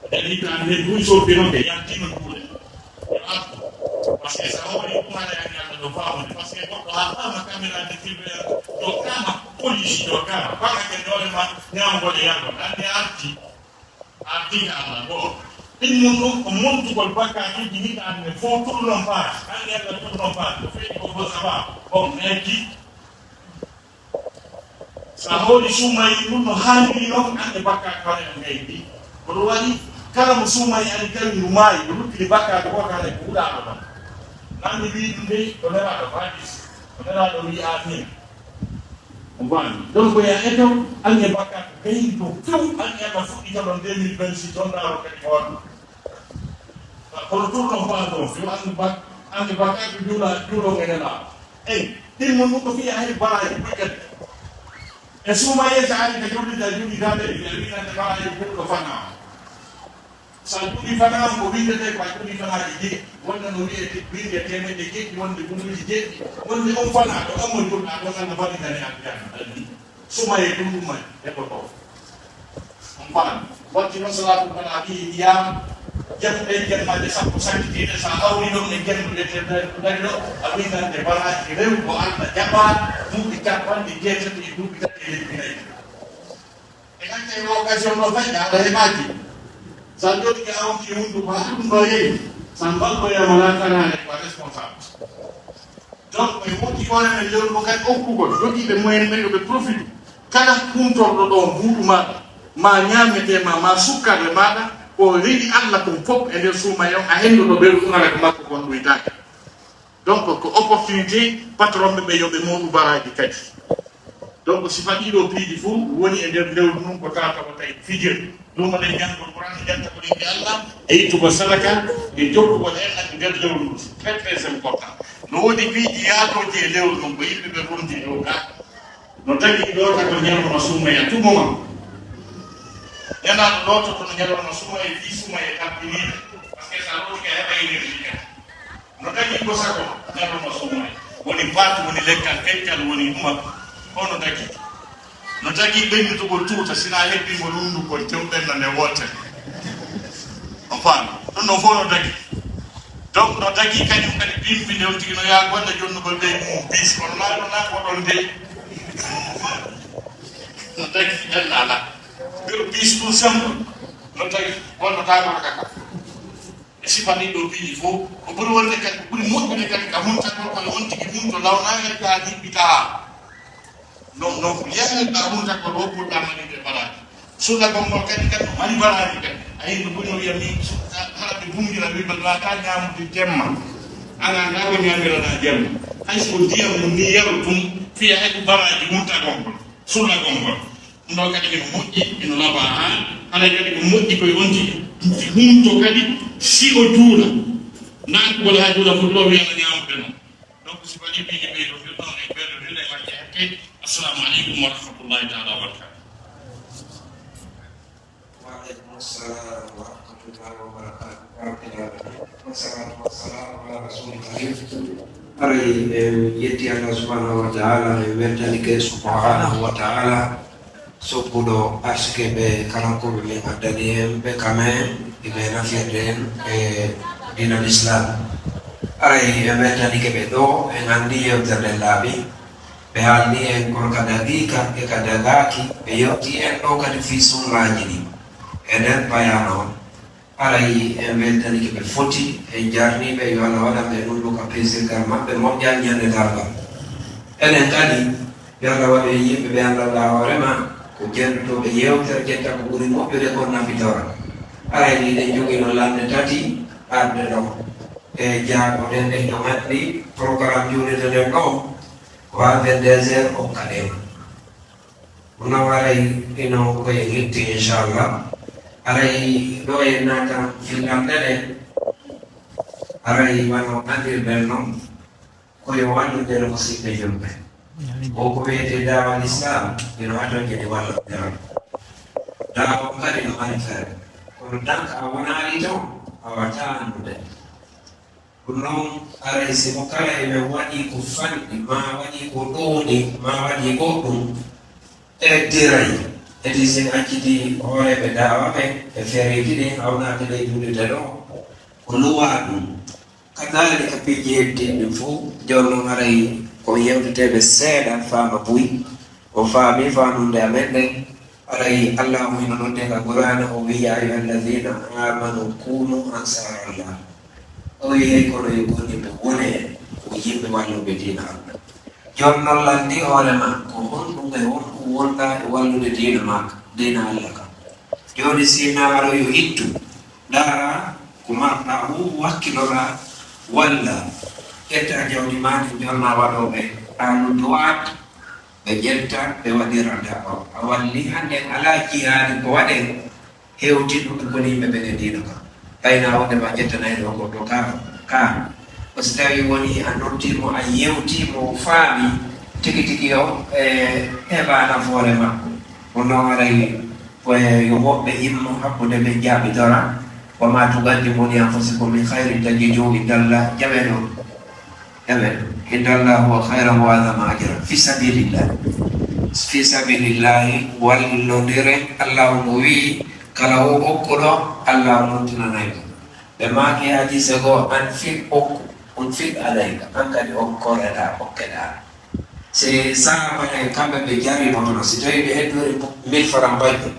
Ko dalil an nden buy sorti noon ɓe yaltino juuɗe. Yo artu. Parce que sa hoori ɗum haɗa yani Alla ɗo faamude. Parce que goɗɗo haa faama caméra de surveillance jokkaama, police jokkaama. Faama ke doole ma ñaamgol e yargol. Hannde arti. Arti ka Alla goo. Ɗin mun ɗum ko montugol bakkatuuji hiɗa anne fof tournon page. Anne Alla tournon page. Ko feeñi ko bo ça va. Bon, mais ki Sa hooli suumaye ɗum no haaniri noon, annde bakkaat kala en ngaydi. Ko ɗum waɗi kala mo suumaye ari tawi ndu maayi, o luttiri bakkaat o kala ko huɗaaɗo ɗon. Nan mi wi'i ɗum dey, ko nelaaɗo ko hadis. Ko nelaaɗo wi'i amin. On faami? Donc, ya eto, annde bakkaat gaydi to few, annde Alla fuɗɗita ɗon deux mille vingt-six, on ndaaro kadi ko waɗi. Kono tournon page on, yo annde bak-, annde bakkaat ko juula, juulo e nelaaɗo. Eyi, ɗin mun ɗum ko fiya heen baraaji buy kadi. E suumaye so ari ka juulirde, a juulirde, a wi'ata baraaji ɓurɗo fanaa. So a juuli fanaa on ko winndetee ko a juuli fanaaji jeeɗiɗi. Wonde no wi'ete winnde teemedde jeeɗiɗi, wonde ɓuluuji jeeɗiɗi, wonde on fanaa ko ɗon mo juulɗaa ɗon, Alla barritane aljanna. Ɗan ni. Suumaye ɗum ɗum may heɓotoo. On faami? Watti noon salaatul fana fii ndiyam, jatuɗen jemmaaje sappo sakkitiiɗe, so a hawri ɗon e jemma ɗe dari ɗo, a winndante baraaji rew ko Alla jaɓaa, duuɓi capanɗe jeetati e duuɓi tati e lebbi nayi. E kante e occasion ɗo fay, a ara heɓaaki. So a jooɗike a onki hunnduko, haa ɗum ɗo yehi, so a mballoyaama laakaraare ko a responsable. Donc, ɓe woɗɗi hoore men lewru ndu kadi okkugol jogiiɓe moyen men yo ɓe profitu. Kala huntorɗo ɗo mbuuɗu maaɗa, ma ñaametee ma, ma sukkarle maaɗa, ko rewi Alla kon fof e nder suumaye on, a hennduɗo ɓeyru ɗum ara ko makko kon ɗoytaake. Donc, ko opportunité patron ɓe ɓe yo ɓe mooɓu baraaji kadi. Donc, sifa ɗiɗo piiji fof woni e nder lewru ndun ko tawata ko tawi fijir. Ɗum waɗa janngol Qur'an, janta ko ɗimɓe Allah, e ittugol sadaka, e jokkugol enɗan nder lewru ndun. Très, très important. No woodi piiji yaatooji e lewru ndun ko yimɓe ɓe rondi ɗo ka. No tagi lootagol ñalawma suumaye tuma ma. Nelaaɗo loototo no ñalawma suumaye, fii suumaye tampiniiɗo. Parce que so a lootike a heɓa énergie kadi. No tagi ko sago ñalawma suumaye. Woni baatu, woni leggal, keccal, woni ɗuma. Ko no tagi. No tagi ɓennitugol tuuta, sina hebbingol hunndukol, tew ɓenna nde wootere. On faami? Ɗum ɗon fof no tagi. Donc no tagi kañum kadi bimbi nde on tigi no yaa golle jonnugol ɓe mum bis. Kono naa ɗo naa ko ɗon dey. No tagi ɓenna alaa. Mbiɗo bis tout simple. No tagi wonno taagol kaka. E sifa ɗin ɗo piiji fof, ko ɓuri wonde kadi, ko ɓuri moƴƴude kadi ka huntagol kono on tigi hunto lawnaangal ka hiɓɓitaa. Non, non, ko yeeɓe ka huntagol o ɓurɗa maɗirde baraaji. Sullagol ngol kadi, kadi no mari baraaji kadi. A yii no ɓuri no wiya min, hara ɓe bungira wiɓe laata ñaamude jemma. Ana nga ko ñamirana jemma. Hay so ko ndiyam mum ni yaru ɗum, fiya hay ko baraaji huntagol ngol, sullagol ngol. Ɗum ɗo kadi ene moƴƴi, ene laba haa, haray kadi ko moƴƴi koye on tigi. Hunto kadi, si o juula, naatugol haa juula fof ɗo wiyana ñaamude noon. Donc, si waɗi piiji ɓeydo, ɗum ɗo e ɓeydo, ɗum e majje hakke. Assalamu aleykum wa rahmatullahi taala wa barakatuh. Wa aleykum assalam wa rahmatullahi wa barakatuh. Rabbil alamin. Wassalatu wassalamu ala rasulil karim. Haray en yetti Allah subhanahu wa ta'ala, en weltanike subhanahu wa ta'ala. Sokkuɗo arsuke ɓe kala ko ɓe min addani en ɓe kamen iɓe nafirde en e diinal Islam. Aray en weltanike ɓe ɗo, en anndi yewtere nden laaɓi. Ɓe haalni en kono ka daqiiqa e ka dagaaki ɓe yewti en ɗo kadi fii sunnaaji ɗi. Enen payaano on. Haray en weltanike ɓe foti, en jarniiɓe, yo Allah waɗan ɓe ɗum ɗo ka peesirgal maɓɓe moƴƴal ñande darngal. Enen kadi, Yo Allah waɗu en yimɓe ɓe anndanɗaa hoore ma ko janndutuɓe yeewtere, ƴetta ko ɓuri moƴƴude kon nafitora. Haray ni eɗen jogino lannde tati arde ɗo e jaago nden, en no nganndi programme juulirde nden ɗo ko à vingt-deux heures okkaɗen. Kono haray ino ko e yetti, inchallah. Haray ɗo en naata fillannde nde, haray wano anndirɗen non, ko yo wallondire musiɓɓe julɓe. Ko ko wiyetee daawa Lislaam, ino hatonjini wallondiral. Daawa on kadi no mari feere. Kono tan ka wonaali ton, a wataa anndude. Ɗum noon, haray si mo kala e men waɗii ko fanɗi, maa waɗii ko ɗuuɗi, maa waɗii goɗɗum, eddiray. Edi si en acciti hooreeɓe daawa ɓe e fereeji ɗin hawnaade ley juulirde ɗo, ko luwaa ɗum. Kadaalika piiji heddiiɗi ɗin fof, jooni noon haray ko yewteteeɓe seeɗa faama buy. O faami faamnude amen nden, haray Allaahu hino nodde ka Qur'aana, o wi'i, "يا أيها الذين آمنوا كونوا أنصار الله." O wi'i, "Hey, kono yo gomɗinɓe, wonee ko yimɓe walluɓe diina Allah." Jooni noon, lanndii hoore maa, ko honɗum e honɗum wonɗaa e wallude diina maa ka, diina Allah ka? Jooni, si naaro yo ittu, ndaara ko marɗaa fof, wakkiloɗaa, walla ƴetta jawdi maa ndin, jonna waɗooɓe ahlu du'aat, ɓe ƴetta, ɓe waɗira da'wa. A wallii, hannden alaa jihaadi ko waɗee hewtinɗo ɓe goniiɓe ɓen e diina ka. Ɓay na wonde ma ƴettanayɗo on goɗɗo ka, ka. Ko si tawii wonii a noddiimo, a yewtiimo, o faami tigi tigi o, e, heɓa nafoore makko. Kono haray ko e yo woɓɓe immo hakkunde men jaaɓidora, "وما تقدموا لأنفسكم من خير تجدوه عند الله." Jaɓen ɗum. Jaɓen ɗum. "عند الله هو خيرا وأعظم أجرا في سبيل الله." Fi sabilillahi, wallondiren. Allahu mo wi'i, kala o okkuɗo, Allahu nuntinanay mo. Ɓe maaki hadiise goo, "أنفق أكو، أنفق عليك." An kadi okkoreɗaa, okkeɗaa. Si sahaaba en kamɓe ɓe jarrimotono, si tawii ɓe heddori mille francs baƴƴo,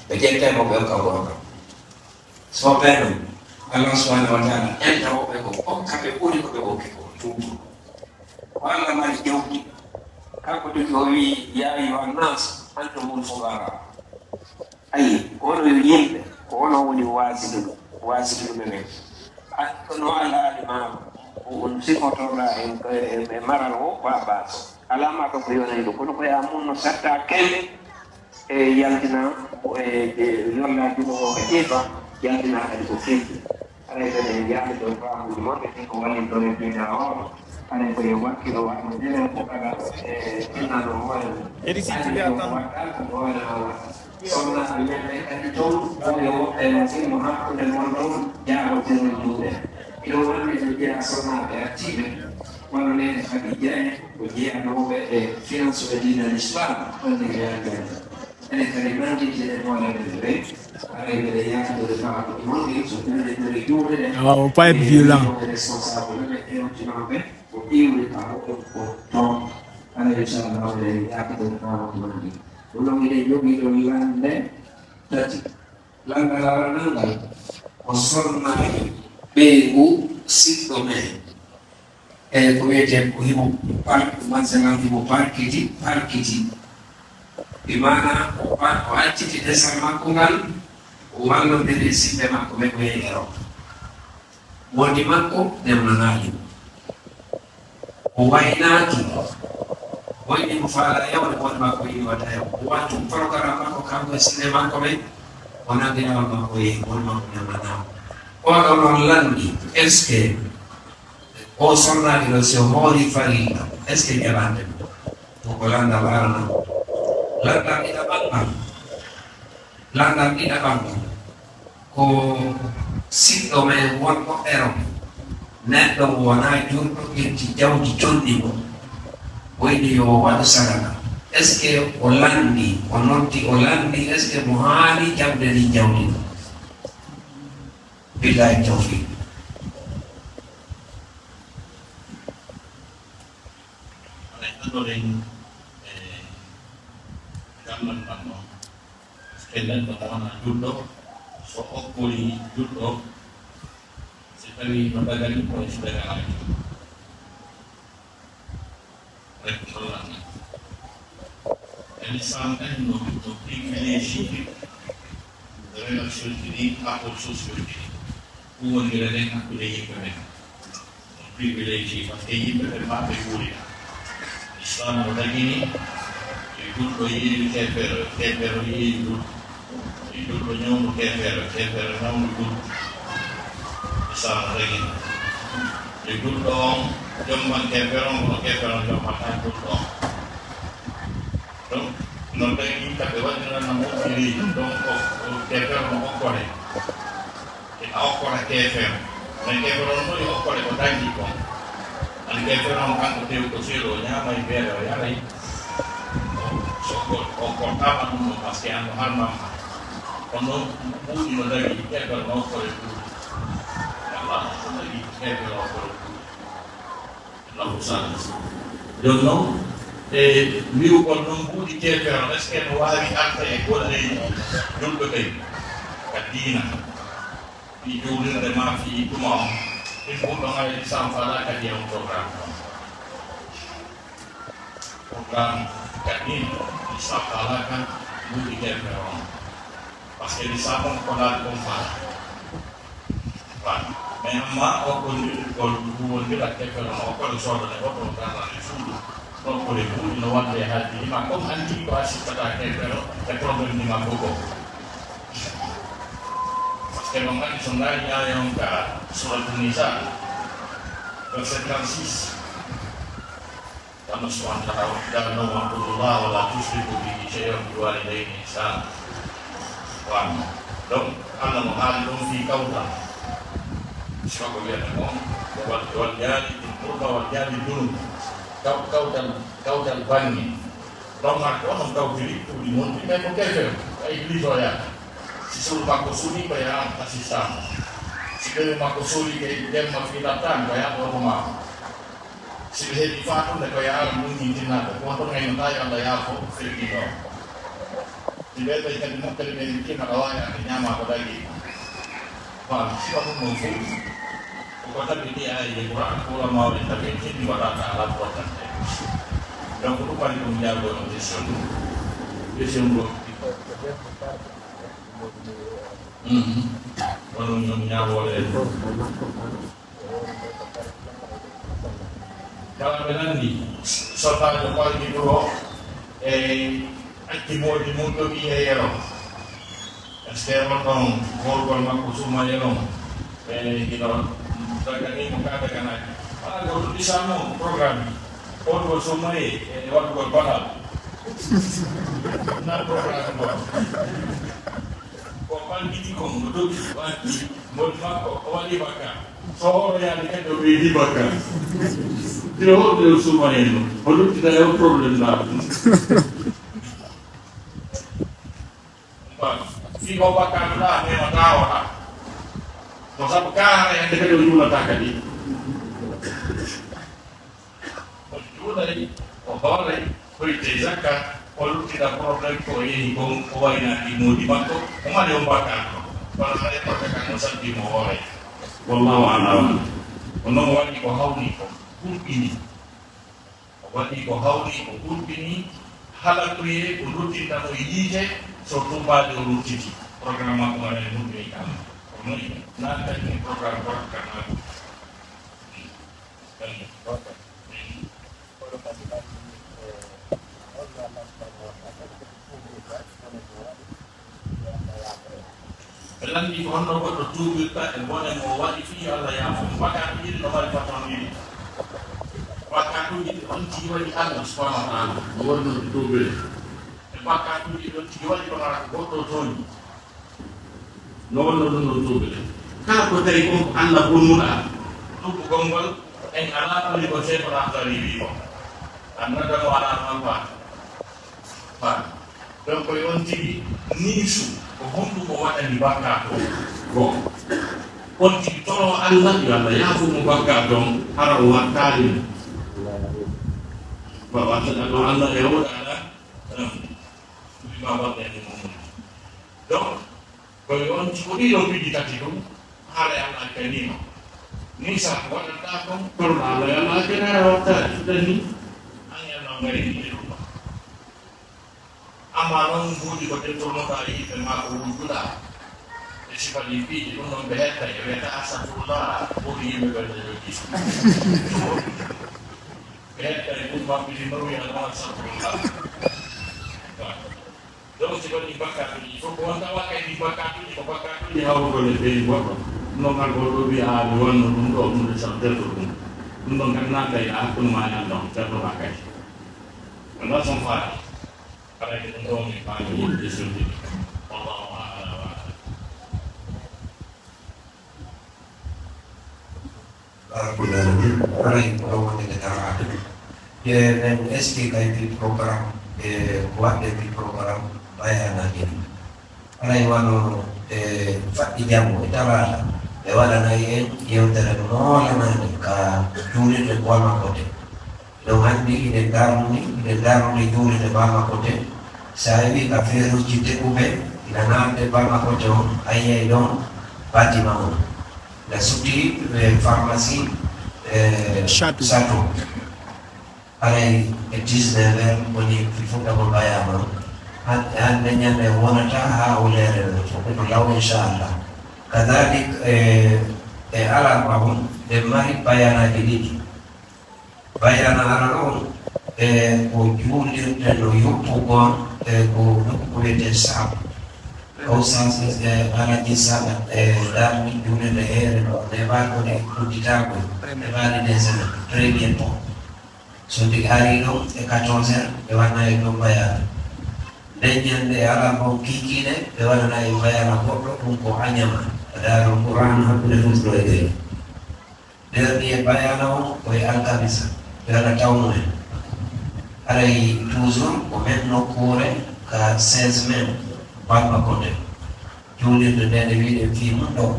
ɓe ƴettay mo ɓe okka goonga. So ɓe non, Allah subhanahu wa ta'ala enta woɓɓe ko okka ɓe ɓuri ko ɓe okki ko, tuubu. Ko Allah mari jawdi, kanko tigi o wi'i, "يا أيها الناس أنتم الفقراء." Ayi, ko onon yo yimɓe, ko onon woni waasiduɓe, waasiduɓe men. A, ko no Allah ari ma, ko on sifotoɗa e, e, e maral o, ko a baaso. Alaa ma ɗo ko yonay ɗo, kono ko ya mun no satta kelle, e yaltina, e, e yolla jumo o ka ƴeefa, yaltina kadi ko kelle. Haray ɓe ɓe yaade ɗo faamuji mon, ɓe ko wallintoren diina o. Haray ko yo wakkilo waɗo denen ko kala, e, innano hoore mum. Edi si tigi a tan. Waɗɗa ko hoore ma waɗa. Sonnaaɓe men ɓen kadi toon, wonɓe woɓɓe no sinno hakkunde mon ɗon, jaabotiron juuɗe. Miɗo wonde no jeyaa sonnaaɓe artiiɓe, wano neene Khadija en, ko jeyanooɓe e finance ɓe diina l'Islam, wonde ko yaltande. Enen kadi nanndinten e hoore men ɓe, haray mbeɗa yaakidore faama ko ɗum woni, so tawii ɓe ɗori juuɗe ɗen. Ah, on pas être violent. Responsable ɓe, ewtinooɓe, ko iwri ka hoɗon ko toon. Haray inchallah, mbeɗa yaakidore faama ko ɗum woni. Ɗum noon, miɗen jogii ɗo lannde tati. Lanndal aranal ngal ko sonnaajo ɓeyngu siɗɗo men. E ko wiyetee ko himo par-, mansagal himo parkiti, parkiti. Bi maana o par-, o acciti desal makko ngal, o wallondiri e siɓɓe makko ɓe ko e Erop. Moodi makko newnanaali mo. O waynaaki. Wayni mo faala yawde moodi makko yiɗi waɗa yaw. O waɗi programme makko kanko e siɓɓe makko ɓen. O nanndi lawol makko yehi, moodi makko newnanaama. Oɗo noon lanndi, est-ce que o sonnaajo ɗo, si o hoori farilla, est-ce que jaɓande mo? Ɗum ko lanndal aranal. Lanndal ɗiɗaɓal ngal. Lanndal ɗiɗaɓal ngal. Ko siɗɗo men wonɗo Erop. Neɗɗo mo wonaa juulɗo ƴetti jawdi jonni mo. Wayni yo o waɗu sadaka. Est-ce que o lanndi, o noddi, o lanndi, est-ce que mo haani jaɓde ndi jawdi ɗo? Billahi tawfiq. Haray annoɗen, e, gammal ngal noon. Parce que neɗɗo mo wonaa juulɗo, so okkori juulɗo, si tawii no dagani ko e si daganaaki. Haray ko sallan ngal. L'islam kadi no, no privilégié relation ji ɗi, rapport sociaux ji, huwwondire nden hakkunde yimɓe ɓen. No privilégié, parce que yimɓe ɓen ma ɓe wuurida. L'islam no dagini, e julɗo yeeyi keefeero, keefeero yeeyi julɗo. E julɗo ñawnu keefeero, keefeero ñawnu julɗo. L'islam no dagini. E julɗo on jomban keefeero on, kono keefeero on jombantaa julɗo on. Donc, no dagi kamɓe waɗirana moƴƴiri, donc, o, o keefeero no okkore. Ina okkora keefeero. Mais keefeero on ɗo e okkore ko dañi kon. Ani keefeero on kanko tew ko seeɗa, o ñaamay beere, o yaray. So ko, o kortama ɗum ɗon, parce que an no harmama. Kono ɗum ɓuuɗi no dagi, keefeero no okkore ɓuuɗi. Allah no dagi, keefeero okkore ɓuuɗi. Allahu Taala. Jooni noon, e wi'ugol noon mbuuɗi keefeero, est-ce que no waawi arde e golleeji julɓe ɓen ka diina? Fii juulirde maa fii tuma on, min ɓurɗo ngareede samfala kadi e on programme on. Programme ka diina, mi samfala kan mbuuɗi keefeero on. Parce que mi samfon ko laati on fala. Voilà. Mais amma o ko ndir-, ko huwondira keefeero on, o ko soodane o ɗo garra e suudu. Ɗo ko le buuɗi no wonde e haaldi ma, comme anndi ko a siftata keefeero e problème ji makko ko. Parce que no nganndi so ndaari aaya on ka Surat Nisa, verset trente-six. Allah subhanahu wa ta'ala, "Wa qala, wa qulu Allah wa la tushriku bihi shay'an wa bil walidayni ihsana." Voilà. Donc, Allah no haali ɗum fii kawtal. Siko ko wiyata kon, ko wal, wal jaari dil qurba, wal jaari dil junub. Kaw-, kawtal, kawtal banni. Ɗon maa ko onon kawtiri, ɗum ɗi monti, mais ko keefeero, ko église o yaata. Si suudu makko suuɗii, ko yaha assistant. Si ɓeyngu makko suuɗii, ko jemma fii lattaan, ko yaha ɗo ko maa. Si ɓe heɓi faatunde ko yaara ɗum ñintinnaɓe, ko on ɗon ngaynotaa yo Allah yaafo firtiiɗo. Si ɓe ɓe kadi moƴƴere ɓe mi tima ɗo waawi arde ñaama ko dagi. Bon, si ko ɗum ɗon fof, ko ko tabiti ay e Qur'an, ko ulama o en tabi en kedi waɗata ala portante. Donc ɗum waɗi ɗum jaago on question ɗum. Question ɗo. Mhm. Kono ñoom ñaawoore en. Kala ɓe nanndi, sottaajo ɓalgi ɗo e acci moodi mum ɗo ɓiye yero. Est-ce que on ɗon gorgol makko suuma yero? E hino dagani mo ka daganaki. Wala ko ɗum ɗisamo programme. Gorgol suuma e, e waɗugol baɗal. Na programme ɗo. Ko ɓalgiti kon, no doggi, waɗi, moni makko, o waɗi bakka. So hooroyaani kadi o ɓeydi bakka. Ɓe hoɗde o suuma heen, o luttita e o problème ɗaa. Ba, fii ko bakka ɗaa, mema taawoɗaa. Ko sabu kaara hannde kadi o juulata kadi. O juulay, o hooray, hoytay zakka, o luttida problème ko o yehi kon, o waynaaki moodi makko, o mari on bakkaat ɗo. Kono haɗe porte kan o sabbi mo hooray. Wallahu a'lam. Ko noon o waɗi ko hawni ko, hulɓini. O waɗi ko hawni ko hulɓini, halakuye ko luttinta mo e yiite, so tuubaade o luttiti. Programme makko waɗa e hulɓini kam. Ko noon, naatani e programme porte kan makko. Ɓe lanndii ko honno goɗɗo tuubirta e bone mo o waɗi fii yo Allah yaafo mo. Bakkaatu ɗiɗi no mari patron ɗiɗi. Bakkaatuuji ɗi on tigi waɗi Allah subhanahu wa ta'ala. No wonno ɗi tuubire. E bakkaatuuji ɗi on tigi waɗi ɗo hara ko goɗɗo tooñi. No wonno ɗum no tuubire. Kala ko tawi kon ko Allah bonnuɗaa, tuubugol ngol en alaa ko woni ko Cheikhul Akhdari wi'i ko. Annadamu alaa maa faata. Faata. Donc, ko on tigi niisu ko honɗum o waɗani bakkaatu on. Bon. On tigi toro Allah, yo Allah yaafo mo bakkaatu on, hara o wattaali mo. Ba, wata ɗum Allah e o ɗaɗa, um, ma waɗani mo. Donc, ko e on tigi, ko ɗii ɗoo piiji tati ɗum, haala e Allah kaniima. Nii sa ko waɗata kon, kono Allah e Allah kaniima wattaali, ɗum ni. An e Allah ngari ni ɗum. Amma noon mbuuɗi ko dentornoto a yimɓe maa ko wujjuɗa. E sifa ɗi piiji ɗum noon ɓe hettay, ɓe wiyata astafirullah, ɓuri yimɓe ɓe no yoddi. Ɓe hettay ɗum maɓɓiti no wiya noon astafirullah. Donc si waɗi bakkatuuji fof ko wonta wa kay ɗi bakkatuuji ko bakkatuuji hawrugol e ɓeyi goɗɗo. Ɗum noon kan goɗɗo wiya a mi wonno ɗum ɗo ɗum de sam terto ɗum. Ɗum ɗon kan nan kay a hakkunde ma e Allah on terto ma kay. Wala son faati. Haray ko ɗum ɗo min paami yimɓe sirri. Wallahu a'lam wa a'lam. Rabbul alamin, haray ko ɗo wonde nde tawaa. Ye men explique ay fi programme, e ko waɗde fi programme bayanaaji ɗi. Haray wano e faɗɗi janngo e talaata, ɓe waɗanay en yewtere moolanaande ka juulirde Bamako te. Ɗum anndi hiɗen darnude, hiɗen darnude juulirde Bamako te. So a yewii ka feeruuji teɓuɓe, ina naatde Bamako te on, a yiyay ɗon bâtiment on. Ina suti, eh, pharmacie, eh, Château. Château. Haray e dix-neuf heures woni fuɗɗagol bayaana on. Han-, hannde ñande wonata haa huleere fof ko law, inchallah. Kadalik, eh, e alarba on, ɓe mari bayaanaaji ɗiɗi. Bayaana arano on, e ko juulirde no yoppugol, e ko nokku wiyetee Saam. O sens, e, Alaji Sala, e, darni juulirde heere no neɓaɗo e udditago, neɓaɗi des semaines, très bientôt. So ndi ari ɗon e quatorze heures, ɓe wanna e ɗon bayaana. Nden ñande e alarba on kiikiiɗe, ɓe waɗana e bayaana goɗɗo, ɗum ko Añama, Daarul Qur'aan hakkunde Fulɓe e Gayna. Nder ɗiye bayaana on ko e alkamisa, yo Allah tawnu en. Haray toujours ko men nokkuure ka seize mai, Bamako nde. Juulirde nde nde wiɗen fii mum ɗo,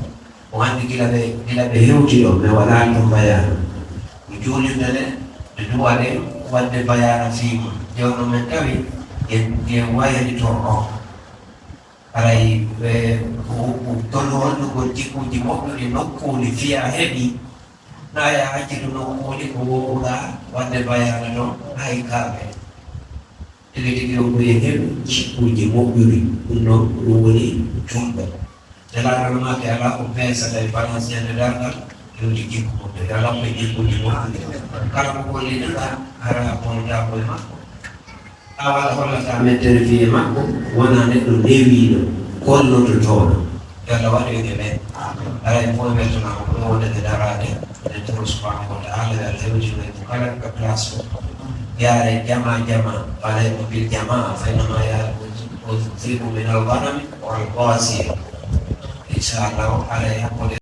o anndi gila ɓe, gila ɓe hewti ɗo, ɓe waɗaani ɗum bayaana. Ko juulirde nde, nde duwaɗen waɗde bayaana fii mum. Nde wonno men tawi en, en wayrito on. Haray ɓe ko, ko tolno holɗugol jikkuuji moƴƴuɗi nokkuuli fiya heɓi, na ya haccitu nokkuuli ko wowuɗaa waɗde bayaana ɗon hay kaaɓe. Tigi tigi on ko e heɓi jikkuuji moƴƴuɗi, ɗum ɗon ko ɗum woni julɗo. Nelaaɗo no maaki alaa ko peesata e balance ñande darngal, yewti jikku moƴƴo. Yo Allah ko e jikkuuji moƴƴuɗi. Kala ko golliɗoɗaa, hara a bonataako e makko. Awa Allah hollata mettere fiye makko, wonaa neɗɗo newiiɗo, konnototooɗo. Yo Allah waɗu en e ɓen. Haray en fof en weltanaama ko ɗo wonde nde daraade. Eɗen toro subhanahu wa ta'ala yo Allah hewtino en fof kala ka place mum. Yaare jama jama, falaykum bil jama, fa innama ya'kulu dhi'bu min al ghanami wal ghawasiya. Inchallah, haray hakkunde